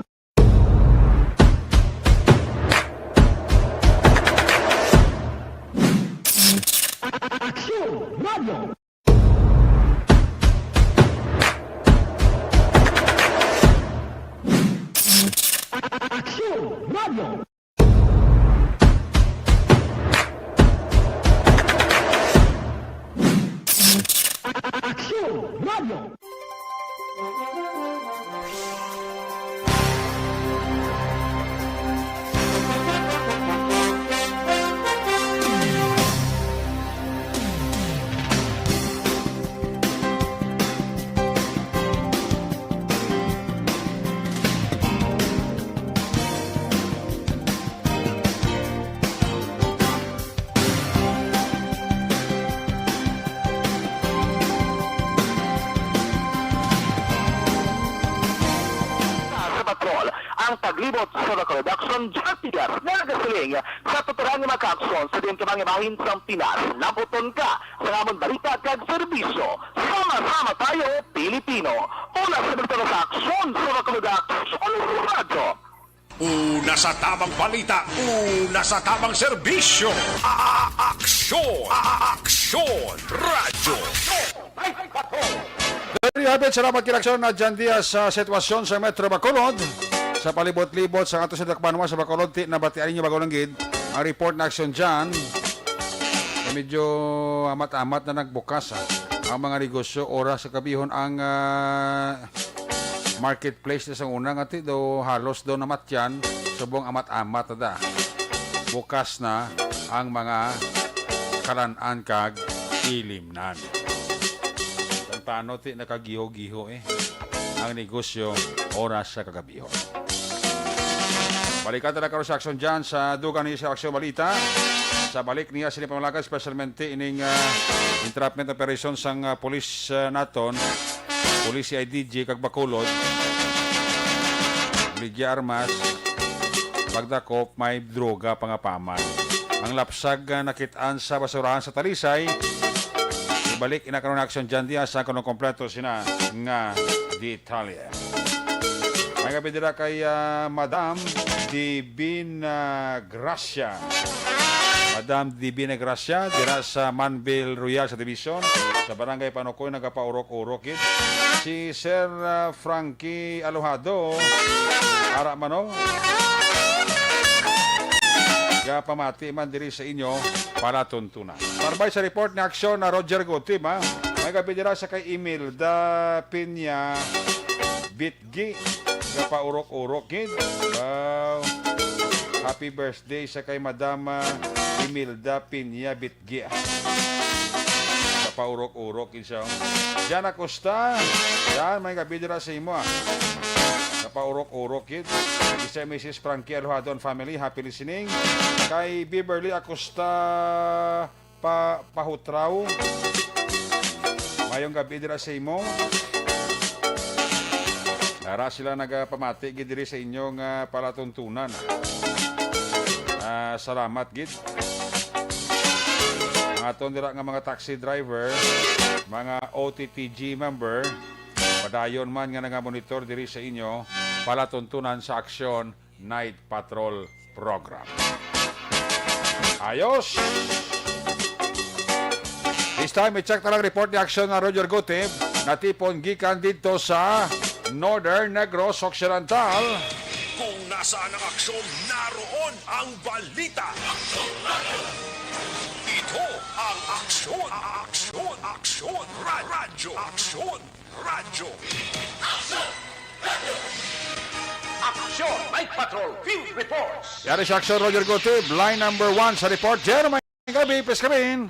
Aksyon Radio. Aksyon Radio. Aksyon Radio. ang paglibot sa Bacolod Action J P R nga nagasiling sa tuturan nga makaaksyon sa diin ka mga bahin sang Pinas. Labuton ka sa amon balita kag serbisyo. Sama-sama tayo, Pilipino. Una sa balita sa aksyon sa Bacolod Action Radyo. Una sa tamang balita, una sa tamang serbisyo. A-, a-, aksyon, a-, a-, aksyon, radyo. Very happy, salamat kay Aksyon na Jan Diaz sa sitwasyon sa Metro Bacolod. Sa palibot-libot sa ato sa dakbanwa sa Bacolod, ti nabatian ninyo bag-o lang gid ang report na Aksyon Jan. Medyo amat-amat na nagbukas, ah, ang mga negosyo. Oras sa kabihon ang, ah, marketplace na sang una nga ti daw halos daw namatyan, subong amat-amat na da. Bukas na ang mga kalan-an kag ilimnan. Tantano ti nakagiho-giho, eh, ang negosyo oras sa kagabihon. Balikan ta na karon sa aksyon dyan sa dugang ni sa aksyon balita. Sa balik niya sila pamalaga, especialmente ining, ah, entrapment operation sang, ah, pulis, ah, naton, pulis C I D G kag Bacolod. Ligya armas, pagdakop, may droga pa nga paman. Ang lapsag nga nakit-an sa basurahan sa Talisay, ibalik ina karon aksyon dyan diya sa kanong kompleto sina nga detalye. May gabi dira kay, ah, Madam Divina Gracia. Madam Divina Gracia, dira sa Manville Royal sa Division, sa Barangay Panukoy, nagapaurok-urok gid. Si Sir, ah, Frankie Alojado, ara man, oh. Gapamati man diri sa inyo, palatuntunan. Parbay sa report ni Aksyon na Roger Gutib, ha? May gabi dira sa kay Imelda Piña Bitgi. Gapaurok-urok gid. Wow. Happy birthday sa kay Madam, ah, Imelda Piña Bitgi, ah. Gapaurok-urok gid siya, oh. Jan Acosta. Jan, may gabi dira sa imo, ah. Gapaurok-urok gid. Isa Missus Frankie Alojado and family, happy listening. Kay Beverly Acosta pa, Pahutraw. Mayong gabi dira sa imo. Ara sila nagapamati gid diri sa inyong, ah, palatuntunan. Ah, salamat gid. Ang aton dira nga mga taxi driver, mga O T T G member, padayon man nga nagamonitor diri sa inyo, palatuntunan sa aksyon Night Patrol Program. Ayos! This time, i-check na lang report ni Aksyon na Roger Gutib, natipon gikan didto sa Northern Negros Occidental. Kung nasaan ang aksyon, naroon ang balita. Ito ang Aksyon, Aksyon, Aksyon, Ra-, Radyo, Aksyon. Radyo. Aksyon! Night Patrol Field Reports! Yari si Aksyon Roger Gutib, line number one sa report. Jeremy Gabi, please come in.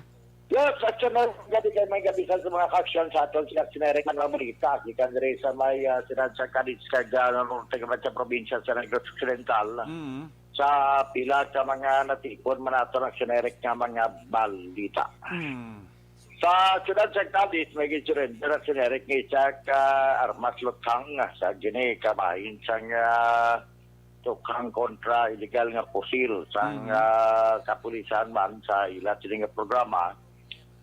Yes, aksyon na gabi kay may gabi sa mga aksyon sa aton si Aksyon Eric Manlamonita, gikan diri sa may, ah, Sinan sa Cadiz, kag, ah, norte naman sa probinsya sa Negros Occidental. Mm. Sa pila ka mga natipon man nato ang Aksyon Eric nga mga balita. Mm. Sa siyudad sa Cadiz, may gin-surrender ang generic nga isa ka armas luthang sa gini kabahin sang, ah, tukang kontra illegal nga pusil sang, Mm. ah, kapulisan man sa ila sini nga programa.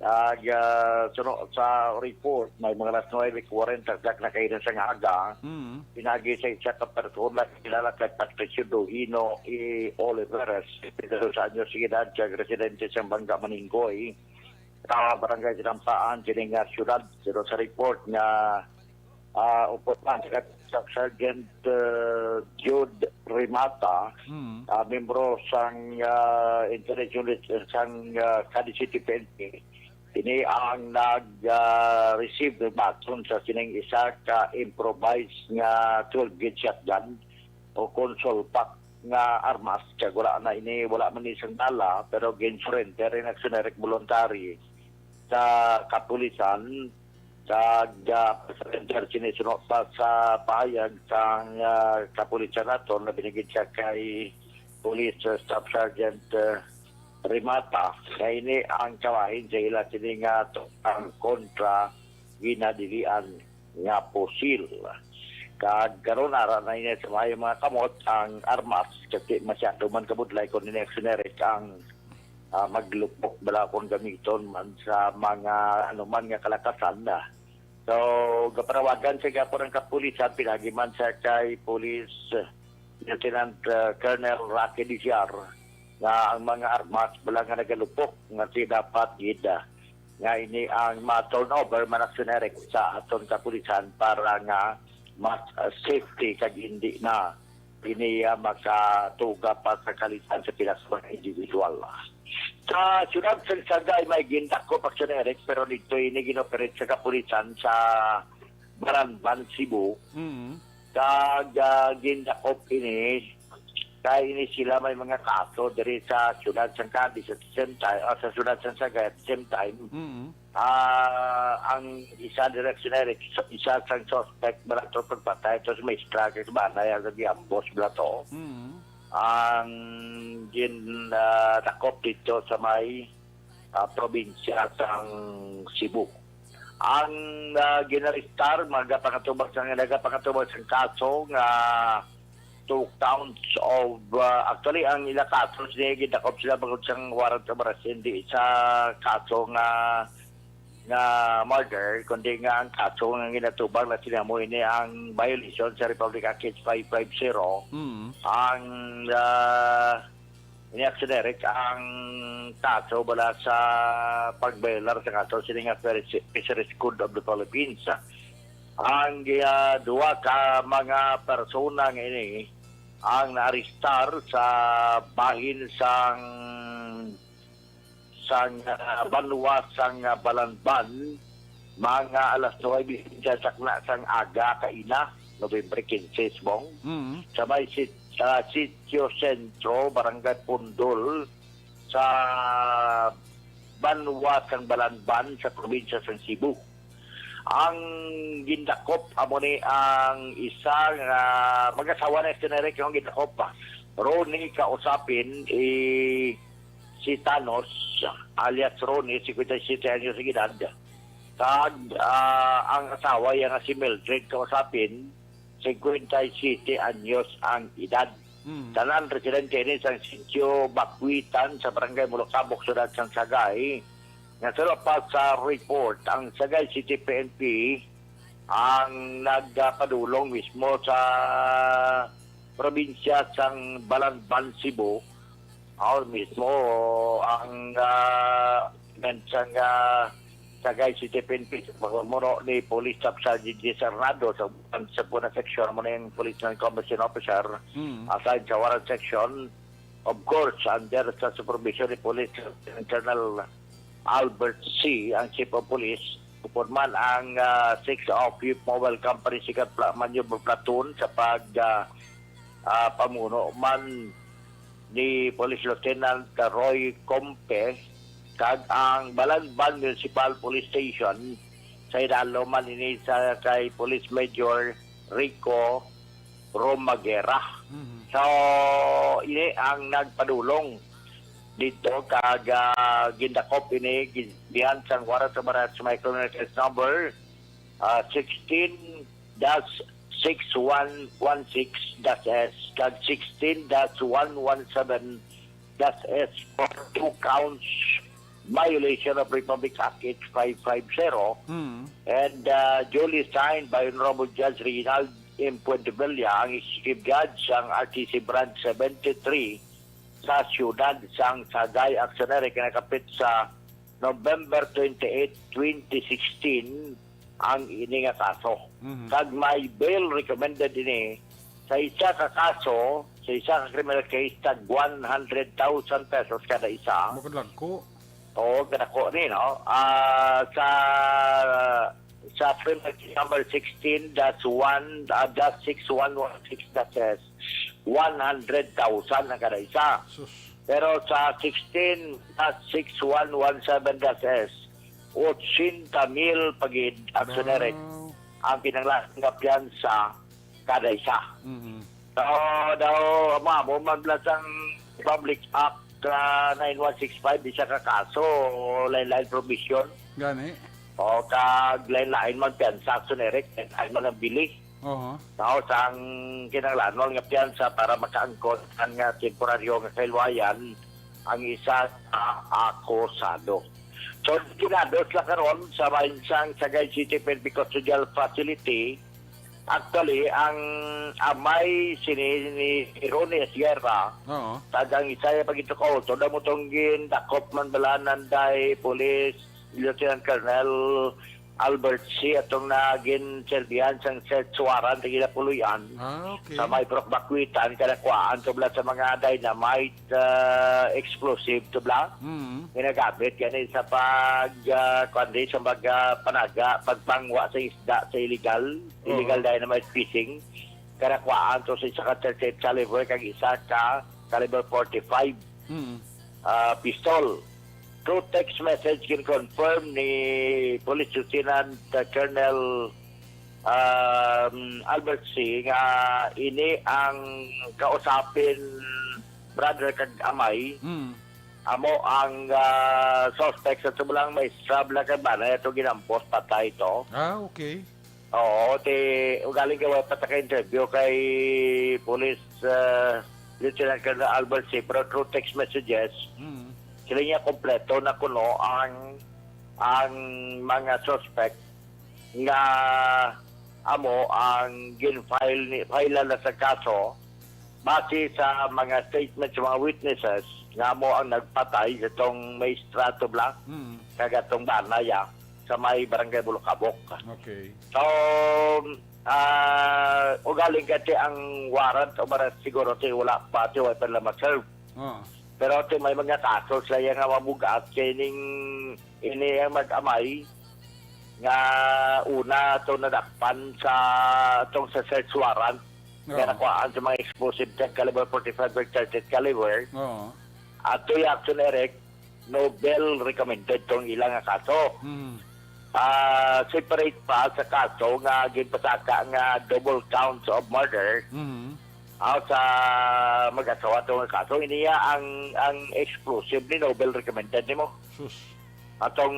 Ag, ah, suno sa report, may mga alas nuebe kwarenta sa nakahinan sang aga, Mm. pinagi sa isa ka persona kilala kay Patricio Dugino E. Oliveres, pito sa anyo sa edad, siya residente sa Bangga Maninggoy, sa Barangay Sinampaan, kini nga siyudad. Pero sa report nga, ah, upod pa si Staff Sergeant, uh, Jude Rimata, Mm. ah, membro sang, ah, intelligence unit sang, ah, Cadiz City P N P, ini ang nag, ah, receive ng baton sa sining isa ka improvised nga twelve gauge shotgun o kung sulpak nga armas, kag wala na ini, wala man ni sang dala, pero gin-surrender in action direct voluntary sa kapulisan, kag, ah, surrender sini suno pa sa pahayag sang, ah, kapulisan naton na binigid siya kay Police, ah, Staff Sergeant, ah, Rimata, nga ini ang kabahin sa ila sini nga tukang kontra ginadilian nga pusil. Kag karon ara na ini sa maayo mga kamot ang armas, kasi masyado man kabudlay kon ini, Action Eric, ang ah, maglupok bala kon gamiton man sa mga ano man nga kalakasan na. So, gapanawagan sa gihapon ang kapulisan, pinagi man sa kay Police Lieutenant, ah, Colonel Rocky Diciar nga ang mga armas bala nga nagalupok nga si dapat gid, ah, nga ini ang ma-turnover man, Action Eric, sa aton kapulisan para nga mas, ah, safety kag hindi na ini, ah, makatuga pa sa kalitan sa pila ka mga individual. Sa siyudad sa Sagay may gindakop, Action Eric, pero dito ini ginoperate sa kapulisan sa Baranban, Cebu. Mm. Kag, ah, gindakop ini kay ini sila may mga kaso diri sa siyudad sang Cadiz at the same time, ah, sa siyudad sang Sagay at the same time. Mm. Ah, ang isa, Director Eric, isa, isa sang suspect bala sa pagpatay to sa maestra kay sa banay ang giambos bala to. Mm. Ang gin, ah, dakop dito sa may, ah, probinsya sang Cebu. Ang, ah, ginaristar, magapangatuban sang, nagapangatuban sang kaso nga two counts of, ah, actually, ang ila kaso, sige, gidakop sila bangod sang warrant of arrest, hindi sa kaso nga, nga murder, kundi nga ang kaso nga ginatubang na sila mo ini ang violation sa Republic Act H five five zero. Mm. Ang, ah, ini, Action Eric, ang kaso bala sa pagbayolar sa kaso sini nga Fisheries Code of the Philippines. Ang, ah, duha ka mga persona nga ini ang naarestar sa bahin sang, sang, ah, banwa sang, ah, Balanban, mga alas nuwebe sa sakna sang aga kaina, Nobyembre kinse, Bong. Mm. Sa may sit-, sa Sitio Sentro, Barangay Pundol, sa banwa sang Balanban sa probinsya sang Cebu. Ang gindakop amo ni ang isa nga mag-asawa na, Action Eric, ang gindakop pa. Ronnie Kausapin, eh, si Thanos, alias Ronnie, cincuenta y siete anyos ang edad. Kag, ah, ang asawa iya nga si Mildred Kausapin, cincuenta y siete anyos ang edad. Mm. Tanan residente ini sang sitio Bakwitan sa Barangay Mulukabok, Siyudad sang Sagay. Nga salo pa sa report, ang Sagay City P N P ang nagpadulong mismo sa probinsya sang Balanban, Cebu. Ako mismo ang, ah, men-, sang, ah, Sagay City P N P, sa pamumuno ni Police Staff Sergeant Jess Arnado sa, sa Puna Section, amo na yung Police Non-Commissioned Officer, Mm. assigned sa Warrant Section. Of course, under sa supervision ni Police Colonel Albert C., ang Chief of Police, upod man ang, ah, six of Youth Mobile Company Second Pla-, Maneuver Platoon sa pag, ah, ah, pamuno man ni Police Lieutenant Roy Compe, kag ang Balanban Municipal Police Station sa idalom man ini sa kay Police Major Rico Romagera. Mhm. So, ini ang nagpadulong dito kag, ah, gindakop ini gi-, gihan sang warrant of arrest, may criminal case number, ah, sixteen dash six one one six dash S kag sixteen dash one one seven dash S for two counts violation of Republic Act H five five zero. Mm. And, uh, duly signed by Honorable Judge Reginald M. Puentevilla, ang Executive Judge sang R T C Branch seventy-three sa siyudad sang Sagay, Action Eric, nga nakapit sa November twenty-eight, twenty sixteen, ang ini nga kaso. Mhm. Kag may bail recommended ini sa isa ka kaso, sa isa ka criminal case, tag one hundred thousand pesos kada isa. Bukod lang ko. Oo, kadako ni, no? Ah, sa, sa criminal case number sixteen dash one, ah, dash six one one six dash S, one hundred thousand ang kada isa. Sus. Pero sa sixteen dash six one one seven dash S, ochenta mil pa gid, Action Eric, Wow. ang kinahanglan nga piyansa kada isa. Mhm. So, daw, amo, amo man bala sang Republic Act, ah, nine one six five, isa ka kaso, lain-lain provision. Gani. O, kag lain-lain man piyansa, Action Eric, lain-lain man ang bili. Oho. Now, sang kinahanglanon nga piyansa para makaangkon ang, ah, temporaryo nga kahilwayan ang isa ka akusado. So, ginados lang karon sa may sang Sagay City P N P Custodial Facility. Actually, ang amay sini ni Ronnie Sierra, Oo. kag ang isa ya pagitukaw, so, damo tong gindakop man bala nanday Police Lieutenant Colonel Albert C. atong nagin serbihan sang search warrant ang ila puloy-an Ah, okay. sa may Purok Bakwitan, kanakuhaan to bala sa mga dynamite, ah, explosive to bala. Mm. Ginagamit gani sa pag, ah, kuwan di, sa mag, ah, panaga, pagpangwa sa isda sa illegal, illegal Oo. dynamite fishing. Kanakuhaan to sa isa ka thirty-eight caliber kag isa ka caliber forty-five Mm. ah, pistol. Through text message, gin-confirm ni Police Lieutenant, ah, Colonel, um, Albert C. nga ini ang kausapin brother kag amay. Mm. Amo ang, ah, suspect sa tubulang maestra bala kag bana ato ginampos patay to. Ah, okay. Oo, ti ugaling ka wala pa ta ka-interview kay Police, ah, Lieutenant Colonel Albert C. Pero through text messages, Mm. sila niya kompleto na kuno ang ang mga suspect nga amo ang gin-file ni file na sa kaso base sa mga statement sa mga witnesses nga amo ang nagpatay sa tong maestra to bala Mm. kag atong bana ya sa may barangay Bulukabok. Okay. So, ah, ugaling kati ang warrant o warrant siguro ti wala pa ti wala pa nila ma-serve. Oh. Pero ti may mga kaso sila nga mabugat kay ning ini ang mag-amay nga una to nadakpan sa tong sa search warrant nga Oo. nakuhaan sa mga explosive kag caliber forty-five kag thirty caliber. Oo. Ato yung action, Eric, Nobel recommended tong ilang nga kaso. Mm. Ah, separate pa sa kaso nga ginpasaka nga double counts of murder Mm. ah, sa mag-asawa to nga kaso. Iniya ang ang explosive ni Nobel recommended nimo. Sus. Atong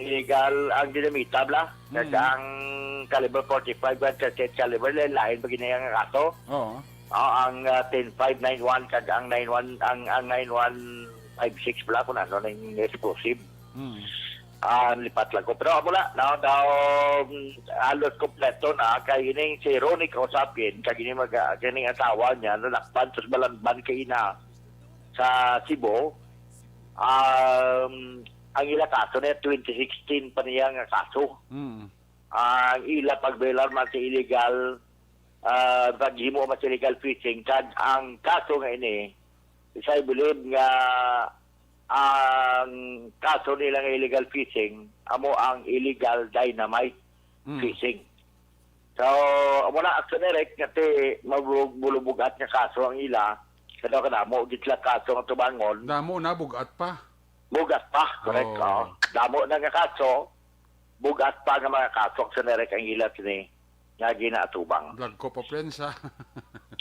illegal ang dinamita bla, kag Mm. ang caliber forty-five kag thirty-eight caliber, lain-lain pa gid na nga kaso. Oo. Ah, ang ah, ten five nine one kag ang nine one, ang ang nine one five six bla kung ano na yung explosive. Mm. Ah, lipat lang ko. Pero amo na, no, daw mm, halos kompleto na kay ining si Ronnie kausapin, kag ini mag ah, kining asawa niya nadakpan tus balanban kay ina sa Cebu. Um, ang ila kaso na twenty sixteen pa niya nga kaso. Mm. Ang ila pagbelar man sa illegal ah, paghimo man sa illegal fishing, kag ang kaso nga ini, isa I believe nga ang kaso nila nga illegal fishing amo ang illegal dynamite Mm. fishing. So, amo na, action, Eric, nga ti mabulog-, bulubugat nga kaso ang ila. Kadaw kadamo gid sila kaso nga tubangon. Damo na, bugat pa. Bugat pa, correct. Oo. Oh. Damo na nga kaso. Bugat pa nga mga kaso, action, Eric, ang ila sini nga ginaatubang. Lagko pa piyansa.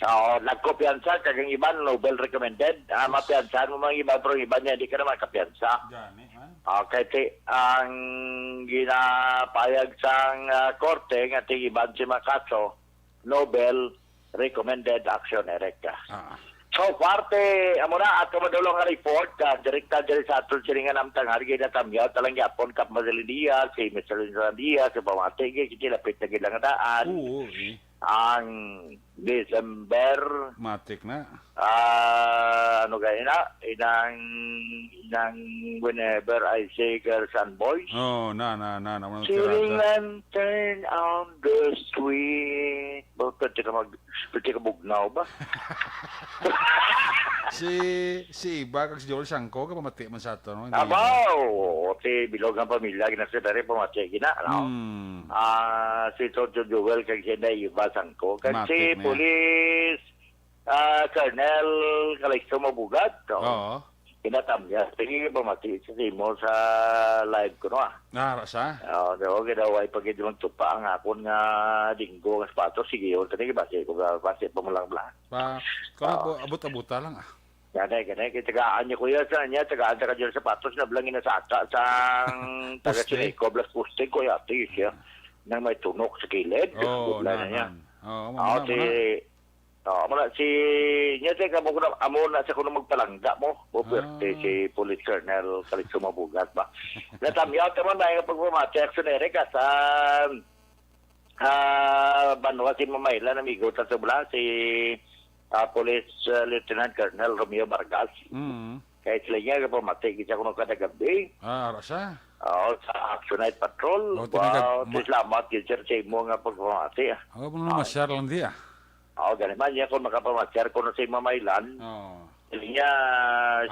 Oo, nagkopiyansa kag ang iban Nobel recommended. Ah, mapiyansahan mo mga iban, pero ang iban niya di ka na makapiyansa. Gani man. Okay, ti ang ginapayag sang ah, korte nga ti iban si Makaso, Nobel recommended action, Eric. Ah. So, parte, amo na, ato madulong nga report, ah, direkta diri sa aton silingan ang tanghal, ginatamyaw talang yapon, Kap Madeline Diaz, si Mister Lindon Diaz, si Pamati, gid, lapit na gid ang daan. Oo, eh. Ang December, Matik na. ah, ano gani na, inang, inang whenever I say girls and boys, Oh, na, na, na, na, na, Feeling lantern on the street. Ba, pwede ka mag, pwede ka bugnaw ba? Si, si Iba kag si Joel Sangko, kapamati man sa ato, no? Hindi Abaw! Si Bilog ang pamilya, gina si Dari, pamati, gina, no? Hmm. Ah, si Sergio Joel, kag si Inday Iba Sangko, kag Matik si na. Police ah, Colonel Calixto Mabugat, no? Oo. Ginatamya. Sige, pamati sa simo sa live ko, no, ah. Nara sa? Oh, daw gidaway pa gid magtupa ang akon nga dinggo nga sapatos. Sige, yun. Tani, basi ko, basi pa mo lang bla. Pa, kung Ah. po, abot-abota lang ah. Gani, gani. Kaya tagaan niya, kuya, sa niya, tagaan ta ka dyan sapatos na blang inasaka sang taga Poste. Sineco, blas poste, kuya, ate, siya. Nang may tunok sa kilid. Oo, Bugla na na, niya. na. Oo, amo na, si, amo na. Oo, amo na. Si, nya, teka, amo na, amo na sa kuno magpalangga mo. Mo, pwerte Ah. si Police Colonel Calixto Mabugas ba? Natamyaw naman na yung pagpamati, Action Eric, ah, sa, ah, banwa si Mamaylan, amigo, sa Tubla, si, ah, Police, ah, Lieutenant Colonel Romeo Vargas. Mm. Kay sila niya, pamati, kita ko nung kada gabi. Ah, ara siya? Oo, sa Action Night Patrol. Oh, tinaga-, Wow, ma- salamat, gid, sir, sa imo nga pagpamati, ah. Oh, mga Ah. masyar lang di, ah. Oo, gani man niya kung makapamasyar ko na sa Mamaylan. Oo. Sila niya,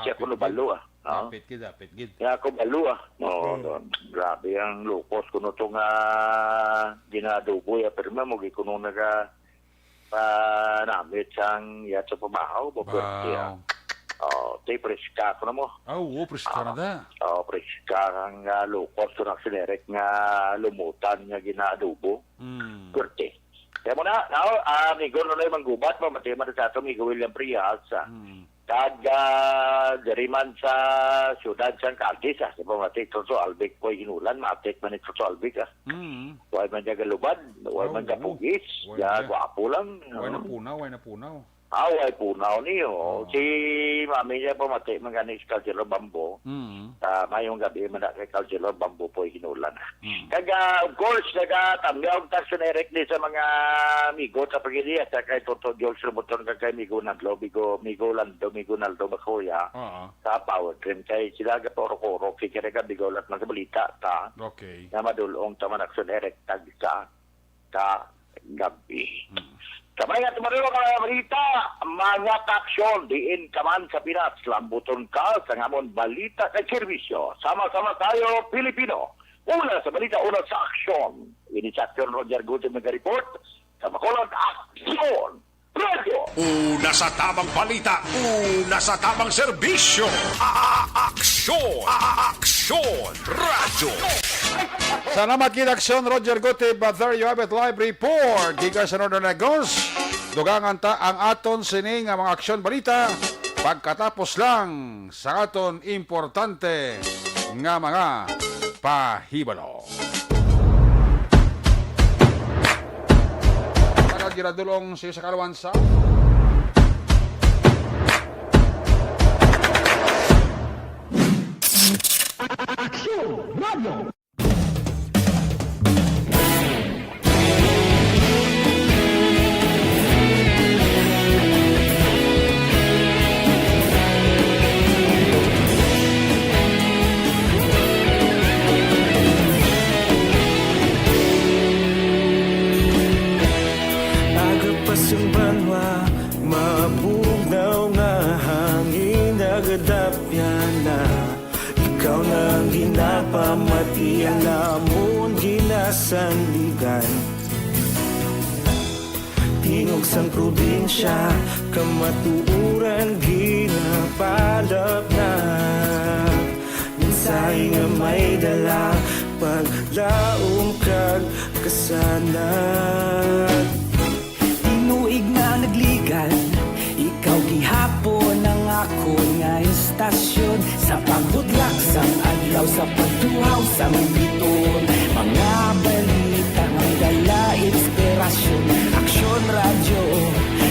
siya Hapit ko gid. nabalo, ah. Oo. Hapit gid, hapit gid. Kaya ako balo, ah. Oo, Oo. no. Grabe ang lukos ko no to nga ginadubo, ah. Pero mo, gid ko nung naga-, panamit sang iya sa pamahaw, mo, pwerte, ah. Wow. Oh, ti preska ko na mo. Ah, oo, preska na Ah, da. oh, preska ang, ah, lukos ko na sinerik nga lumutan nga ginadubo. Mm. Pwerte. Kaya mo na, now, ah, amigo Nonoy Manggubat, pamati man sa ato, amigo William Frias, ah. Mm. Kag, ah, diri man sa siyudad sang Cadiz, ah, sa pamati, Tonso Albic, Poy Hinulan, matik man ni Tonso Albic, ah. Mm. Way man niya galubad, way man Oo. niya pugis, Way ya niya. gwapo lang, Way oo. na punaw, way na punaw. Ah, way punaw niyo. Oo. Si mami niya pamati, man gani si Councilor Bambo. Mm. Ah, mayong gabi man na kay Councilor Bambo Poy Hinulan. Mm. Kag, ah, of course, nagatambyaw ang Action Eric ni sa mga amigo sa pagiliya, sa kay Toto George Roboton, kag kay Migo Naldo, Migo, Migo Lando, Migo Naldo Bacoya. Oo. Sa Power Trim, kay sila gapuro-kuro, kay kaya ka bigaw lahat man sa balita ta, Okay. nga madulong ta man Action Eric tagsa ka gabi. Hmm. Sa mga tumarilo nga mga balita, mga kaaksyon, diin ka man sa Pinas, lambuton ka sa ngamon balita kay serbisyo. Sama-sama tayo, Pilipino. Una sa balita, una sa aksyon. Ini sa aksyon, Roger Guzman nag-report sa Bacolod Aksyon Radyo. Una sa tamang balita, una sa tamang serbisyo. A-, a-, aksyon, a-, a-, aksyon radyo. Salamat gid, Aksyon Roger Gutib. But there you have it, live report gikan sa Northern Negros. Dugangan ta ang aton sini nga mga aksyon balita pagkatapos lang sa aton importante nga mga pahibalo. Taga Giradulong, si sa Kalawan sa Aksyon Radio. Aga pa sing banwa, mabugnaw nga hangin, nagadapyan na. Ikaw na ang ginapamati, ang amon ginasandigan. Tingog sang probinsya, kamatuoran ginapalapnag. Mensahe nga may dala, paglaom kag kasanag. Tinuig na nagligan, ikaw gihapon ang akon nga istasyon. Sa pagbudlak sang adlaw, sa pagtuhaw sang biton, mga balita may dala inspirasyon. Aksyon Radyo,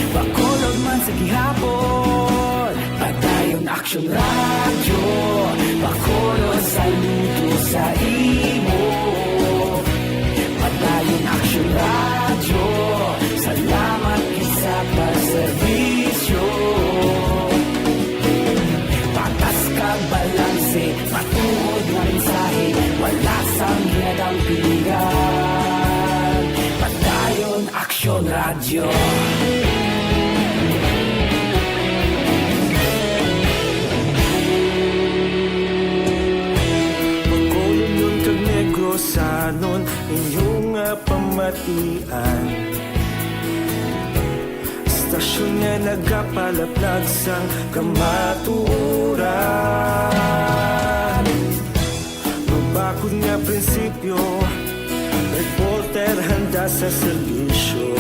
Bacolod man sa gihapon. Padayon Aksyon Radyo, Bacolod, saludo sa imo. Padayon Aksyon Radyo, salamat gid sa pagserbisyo. Patas kag balanse, matuod nga mensahe, wala sang ginadampingan. Padayon Aksyon Radyo. Bacolodnon kag Negrosanon, inyo nga pamatian. Istasyon nga nagapalaplag sang kamatuoran. Mabakod nga prinsipyo, reporter handa sa serbisyo.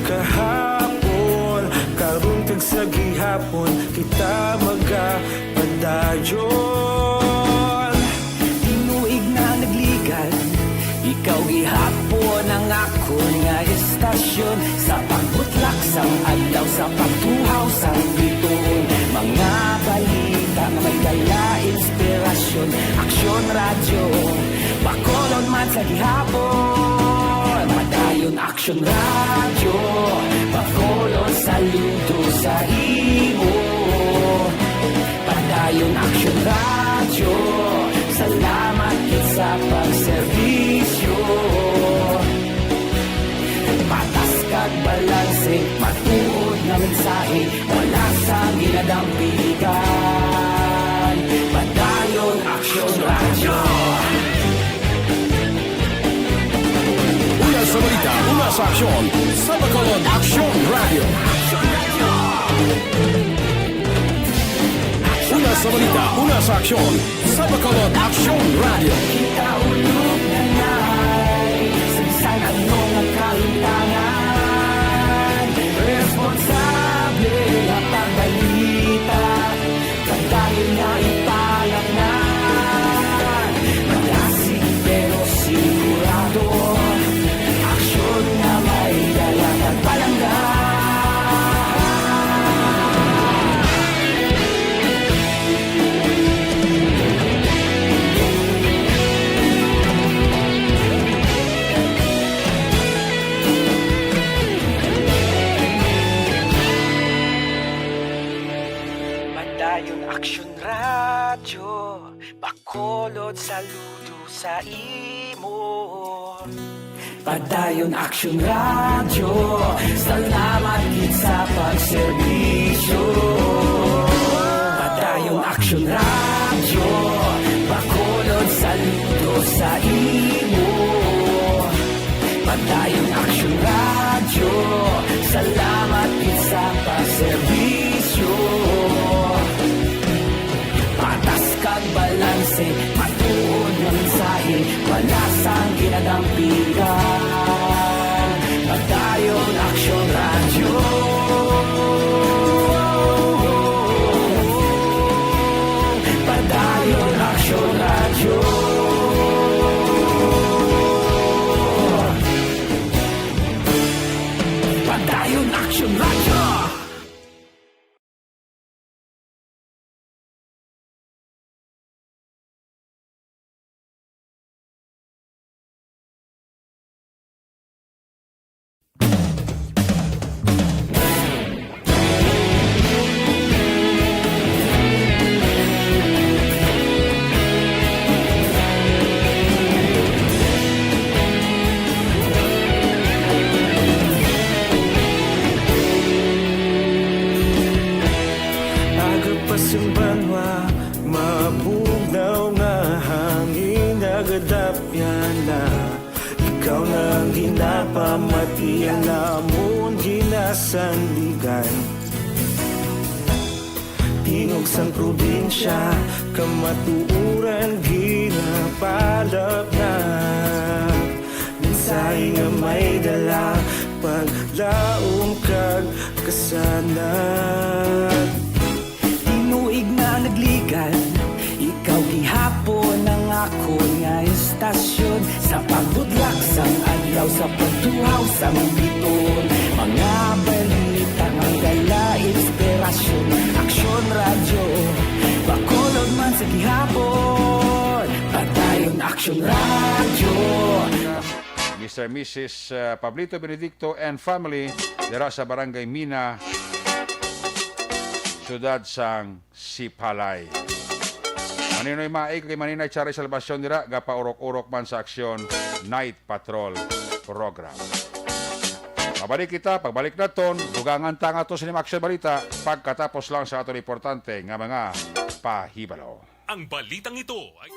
Kahapon, karon kag sa gihapon, kita magapadayon. Tinuig na nagligan, ikaw gihapon ang akon nga istasyon. Aksyon sa pagbutlak sang adlaw, sa pagtuhaw sang bituon, mga balita nga may dala inspirasyon. Aksyon Radyo, Bacolod man sa gihapon. Padayon Aksyon Radyo, Bacolod, saludo sa imo. Padayon Aksyon Radyo, salamat gid sa pagserbisyo. Patas kag balanse, matuod nga mensahe, wala sang ginadampigan. Padayon Aksyon Radyo. Una sa balita, una sa aksyon, sa Bacolod Aksyon Radyo. Una sa balita, una sa aksyon, sa Bacolod Aksyon Radyo. Kita ulog na nai, sa bisan ano nga kalimtangan, responsable nga pagbalita, padayon nga ipalapnan. Malasig pero sigurado, aksyon nga may dala kag palangga. Padayon Aksyon Radyo, Bacolod, saludo sa imo. Padayon Aksyon Radyo, salamat gid sa pagserbisyo. Padayon Aksyon Radyo, Bacolod, saludo sa imo. Padayon Aksyon Radyo, salamat gid sa pagserbisyo. Patas kag balanse, matuod nga mensahe, wala sang ginadampigan. Padayon Aksyon Radyo. Padayon Aksyon Radyo. Padayon Aksyon Radyo. Aga pa sing banwa, mabugnaw nga hangin nagadapyan na. Ikaw na ang ginapamatian namon ginasandigan. Tingog sang probinsya, kamatuoran ginapalapnap. Mensahe nga may dala, paglaom kag kasanag. Tinuig na nagligan, ikaw gihapon ang akon nga istasyon. Sa pagbudlak sang adlaw, sa pagtuhaw sang bituon, mga balita nga dala inspirasyon. Aksyon Radyo, Bacolod man sa gihapon. Padayon Aksyon Radyo. Mister Missus, uh, Pablito Benedicto and family dira sa Barangay Mina, siyudad sang Sipalay. Maninoy Maig kag Maninay Charay Salvacion dira gapaurok-urok man sa Aksyon Night Patrol Program. Mabalik kita, pagbalik naton, dugangan ta ang ato sining Aksyon Balita pagkatapos lang sa aton importante nga mga pahibalo. Ang balitang ito ay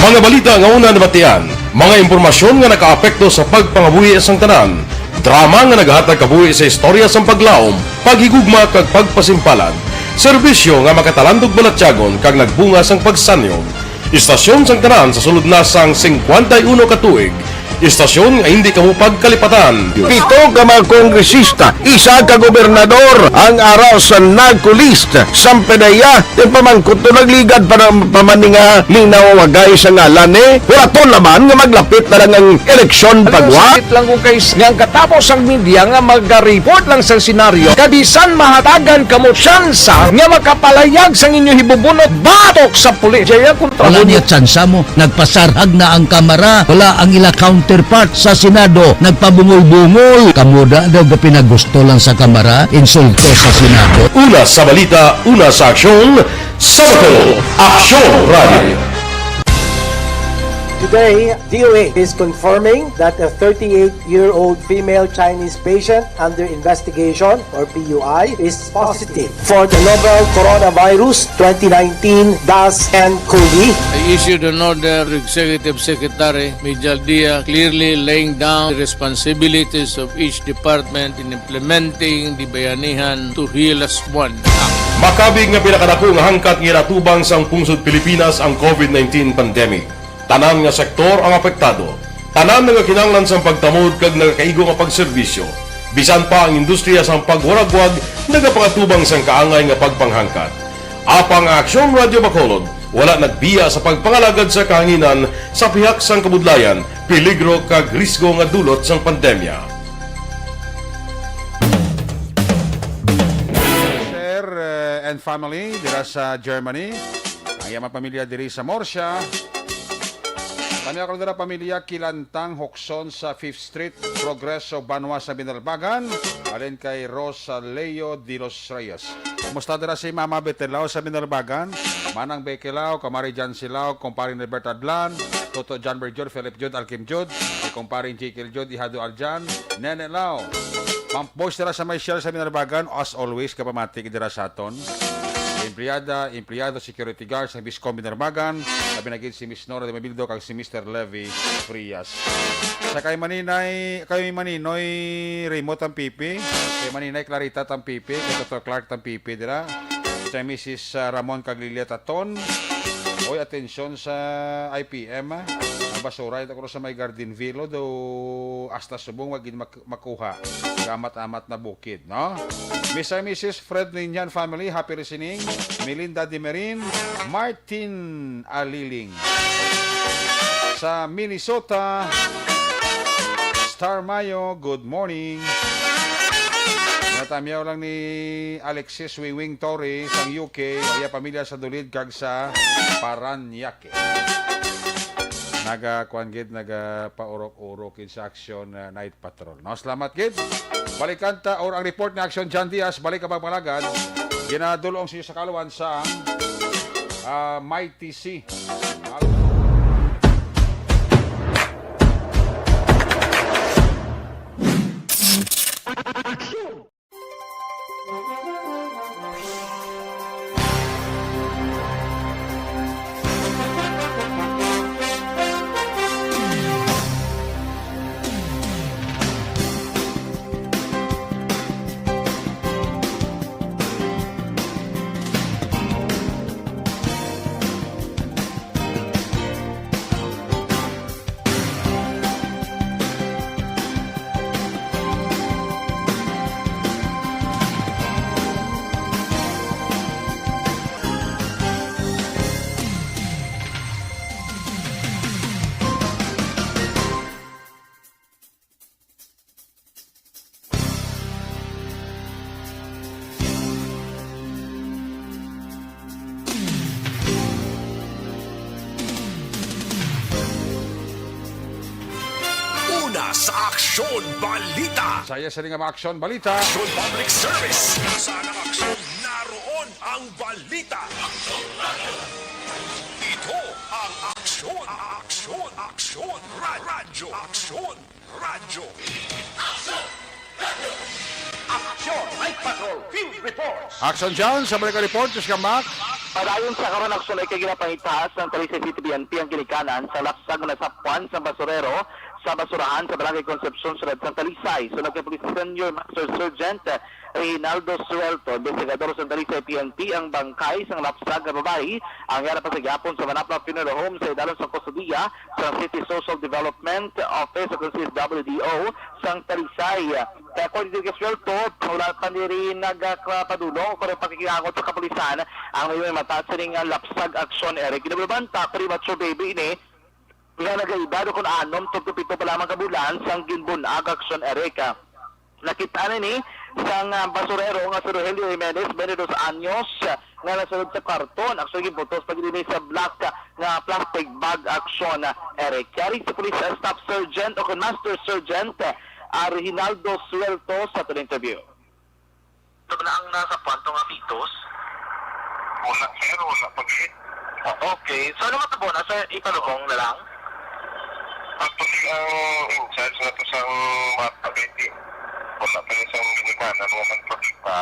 Mga balita nga una nabatian, mga impormasyon nga nakaapekto sa pagpangabuhi sang tanan, drama nga nagahatag kabuhi sa istorya sang paglaom, paghigugma kag pagpasimpalan, serbisyo nga makatalandog balatyagon kag nagbunga sang pagsanyog. Istasyon sang tanan sa sulod na sang singkwenta y uno ka tuig, istasyon nga hindi kamo pagkalipatan. Pito ka mga kongresista, isa ka gobernador ang ara sa NAGCO list. Sampanaya, ti pamangkot to nagligad pa na, pa man ni nga linawagay sa ngalan ni. Huraton naman nga maglapit na lang ang eleksyon. Ano pagwa? Sakit lang kung kay s-, nga ang katapos ang media nga maga-report lang sa senaryo, kabisan mahatagan kamo tsansa nga makapalayag sang inyo hibubunot batok sa pulis. Jaya kontra. Wala niya tsansa mo. Nagpasarhag na ang Kamara. Wala ang ila counterpart sa Senado. Nagpabungol-bungol. Kamo da daw gapinagusto lang sa Kamara, insulto sa Senado. Una sa balita, una sa aksyon, sa Bacolod, Aksyon Radio. Today, D O H is confirming that a thirty-eight-year-old female Chinese patient under investigation, or P U I, is positive for the novel coronavirus twenty nineteen dash N cov. I issued an order to Executive Secretary Mijal Dia, clearly laying down the responsibilities of each department in implementing the Bayanihan to Heal Us One Act. Makabig nga pinakadako nga hangkat nga ginatubang sang pungsod Pilipinas ang COVID nineteen pandemic. Tanan nga sektor ang apektado. Tanan nagakinahanglan sang pagtamod kag nagakaigo nga pagserbisyo. Bisan pa ang industriya sang pagwaragwag nagapangatubang sang kaangay nga pagpanghangkat. Apang ang Aksyon Radio Bacolod wala nagbiya sa pagpangalagad sa kahanginan sa pihak sang kabudlayan, peligro kag risgo nga dulot sang pandemya. Sir, eh, and family dira sa Germany. Ang iya mga pamilya diri sa Murcia. Kami ako dira pamilya Kilantang Hokson sa Fifth Street, Progreso, Banwa sa Binalbagan. Alin kay Rosaleo de los Reyes. Kumusta dira si Mama Betelao sa Binalbagan? Manang Bekelao, Kamari Jan Silao, Kumpare Nelbert Adlan, Toto John Berjod, Philip Jud, Alkim Jud, si Kumpare Jekyll Jud, Ihado Aljan, Nene Lao. Pump boys dira sa may Shell sa Binalbagan, as always, kapamati dira sa aton. Empleyada, empleyado, security guard sa Biscom Binalbagan, sabi na gid si Miss Nora de Mabildo kag si Mister Levy Frias. Sa kay Maninay, kay Maninoy Remo Tampipi, kay Maninay Clarita Tampipi, kay Toto Clark Tampipi dira. Sa Missus, ah, Ramon kag Lilia Taton. Oy, atensyon sa I P M, ah. Ang basura ito ko sa may Garden Velo do hasta subong wag gid mak-, makuha. Gamat-amat na bukid, no? Mister and Missus Fred Ninjan family, happy listening. Melinda Dimerin, Martin Aliling. Sa Minnesota, Star Mayo, good morning. Natamyaw lang ni Alexis Wiwing Torres sang U K, iya pamilya sa Dulid kag sa Parañaque. Naga, kuwan gid, naga paurok-urok gid sa aksyon, uh, night patrol. No, salamat gid. Balikan ta or ang report ni Action John Diaz, balik ka pagpalagad. Ginadulong sa inyo sa kaluan sa, ah, Mighty C. Una sa Aksyon Balita. Saya sa nga mga Aksyon Balita. Aksyon Public Service. Sa ang aksyon, naroon ang balita. Ito ang Aksyon, Aksyon, Aksyon, Ra-, Radyo, Aksyon, Radyo. Aksyon, Night Patrol, Field Reports. Action John, sa balik ang report, Diyos ka, Mac. Padayon sa karon, aksyon ay kay ginapangita sang Talisay City P N P ang ginikanan sa lapsag nga nasapuan sang basurero sa basurahan sa Barangay Concepcion, Siyudad sang Talisay. Suno kay Police Senior Master Sergeant Reynaldo Suelto, investigador sa Talisay P N P, ang bangkay sang lapsag nga babayi ang iya napasagihapon sa Manapla Funeral Home sa idalom sa kustodiya sa City Social Development Office o kung C S W D O sang Talisay. Kaya according to Suelto, wala pa diri nagpadulong o kung pakikihangot sa kapulisan ang may mata sining lapsag aksyon, Eric. Ginabulabanta, premature baby ini nga nagaedad kon anom tubtob pito pa lamang ka bulan sang ginbun-ag aksyon, Eric. Nakit-an ini sang, ah, basurero nga si Rogelio Jimenez, twenty-two anyos, nga nasulod sa karton. Actually, ginputos pa gid ini sa black nga plastic bag aksyon, Eric. Yari si Police Staff Sergeant o kung Master Sergeant, ah, Reginaldo Suelto sa aton interview. Ito na ang nasa kwanto nga fetus? Wala, sir. Wala pa gid. Ah, okay. So, ano matabo na, sir? Ipalubong na lang? Actually, ang in charge na to sang bata, kay di, wala pa niya sang ginikanan nga nagpakita.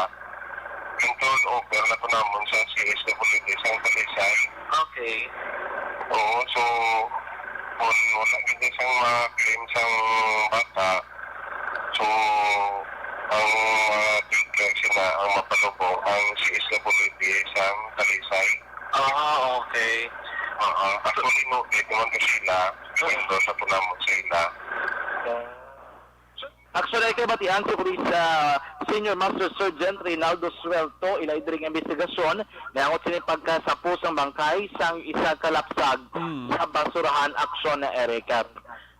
Yung turn over na to namon sa C S W D, sang Talisay. Okay. Oo, so, kung wala gid sang ma-claim sang bata, so, ang mga treatment sila ang mapalubong ang C S W D sang Talisay. Ah, okay. Oo, actually, no, di naman ko sila. Ito sa punamon sila. Actually, kay batian si Police, ah, Senior Master Sergeant Reynaldo Suelto, ilay diri nga investigasyon, nahangot sini pagkasapo sang bangkay sang isa ka lapsag Mm. sa basurahan aksyon na Eric.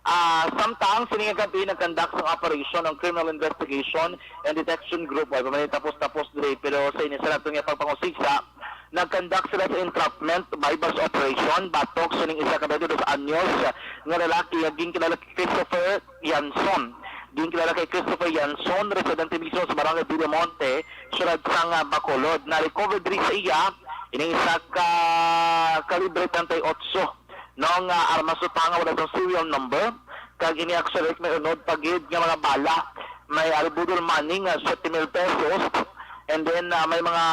Ah, samtang sini nga gabi nagkandak sang operation ang Criminal Investigation and Detection Group. Ay, pa man tapos-tapos diri, pero sa inisa nato nga pagpangusisa, nagkandak sila sa entrapment buy-bust operation batok sining isa ka twenty-two anyos nga lalaki nga ginkilala kay Christopher Yanson. Ginkilala kay Christopher Yanson, residente mismo sa Barangay Villamonte, siyudad sang, ah, Bacolod. Na-recover diri sa iya ining isa ka kalibre treinta y ocho, no, nga armas utang nga wala sang serial number, kag ini actually may unod pa gid nga mga bala. May, ah, budol money nga siyete mil pesos, and then, ah, may mga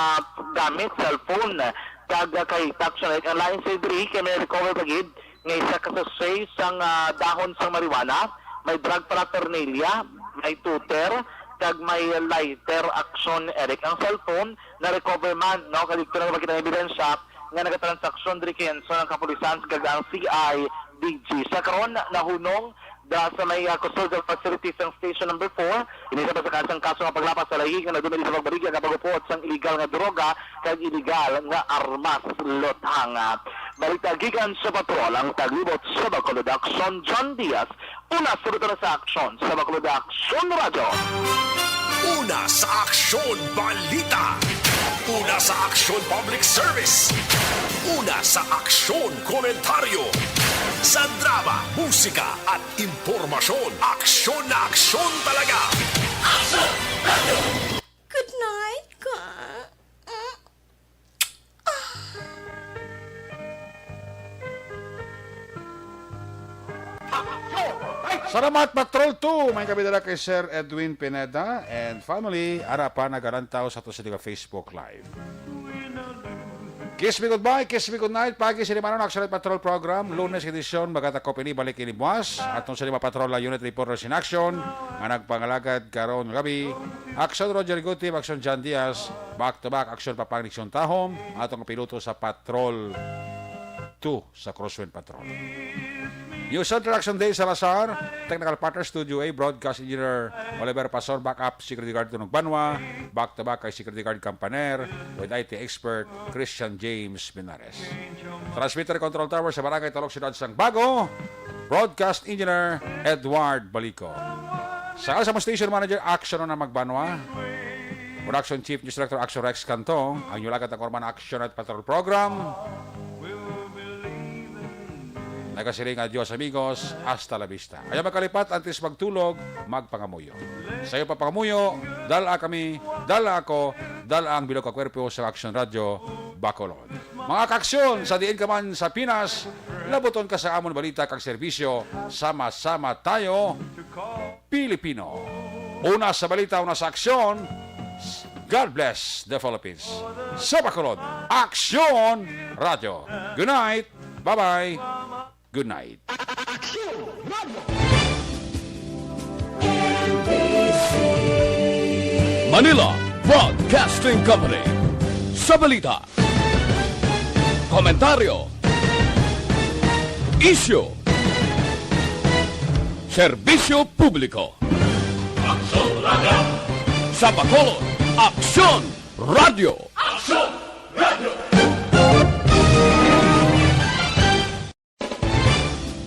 gamit, cellphone, kag, ah, kahit actually ang lain sa diri kay may recover pa gid nga isa ka sachet sang, ah, dahon sang marijuana, may drug paraphernalia, may tuter, kag may lighter aksyon, Eric. Ang cellphone na-recover man, no, kag didto na makita ang ebidensya nga nagatransaksyon diri kay Yanson ang kapulisan sa kag ang C I D G. Sa karon, nahunong da sa may, ah, custodial facility sang Station Number Four, ini sa pagsakaan sang kaso nga paglapas sa lahi nga nadumili sa pagbaligya nga pagupot sang iligal nga droga kag iligal nga armas luthang. Balita gikan sa Patrol, ang taglibot sa Bacolod Aksyon, John Diaz, una sa Buto na sa Aksyon sa Bacolod Aksyon Radyo. Una sa Aksyon Balita. Una sa Aksyon Public Service. Una sa Aksyon Komentaryo. Sa drama, musika at impormasyon, aksyon na aksyon talaga. Good night, ka. Salamat, Patrol two. May kami dala kay Sir Edwin Pineda and family. Ara pa nagalantaw sa to sa Facebook Live. Kiss me goodbye, kiss me goodnight. Pagi sini manon Aksyon Patrol Program. Lunes edisyon, magatakop ini, balik ini buwas. Atong sa lima Patrol, la Unit Reporters in Action, nga nagpangalagad karon gabi. Aksyon Roger Guti, Aksyon John Diaz, back to back, Aksyon Papang Nixon Tahom, atong piloto sa Patrol two sa Crosswind Patrol. News Center Action Day Salazar, Technical Partner Studio A, Broadcast Engineer Oliver Pasor, Backup Security Guard Tunog Banwa, back to back kay Security Guard Campaner, with I T expert Christian James Binares. Transmitter Control Tower sa Barangay Talok, Siyudad sang Bago, Broadcast Engineer Edward Balico. Sa, sa mo Station Manager, Action na Magbanwa. Production Chief News Director Action Rex Canto. Ang inyong lagat ang Orman Action at Patrol Program. Nagasiling, adios amigos, hasta la vista. Ayaw magkalipat, antes magtulog, magpangamuyo. Sa iyo papangamuyo, dala kami, dala ako, dala ang bilog ka kwerpo sa Action Radio, Bacolod. Mga kaaksyon, sa diin ka man sa Pinas, labuton ka sa amon balita kag serbisyo, sama-sama tayo, Pilipino. Una sa balita, una sa aksyon, God bless the Philippines. Sa Bacolod, Aksyon Radio. Good night. Bye-bye. Good night. Manila Broadcasting Company. Sa balita, komentaryo, isyu, serbisyo publiko. Aksyon Radio. Sa Bacolod, Aksyon Radio. Aksyon Radio.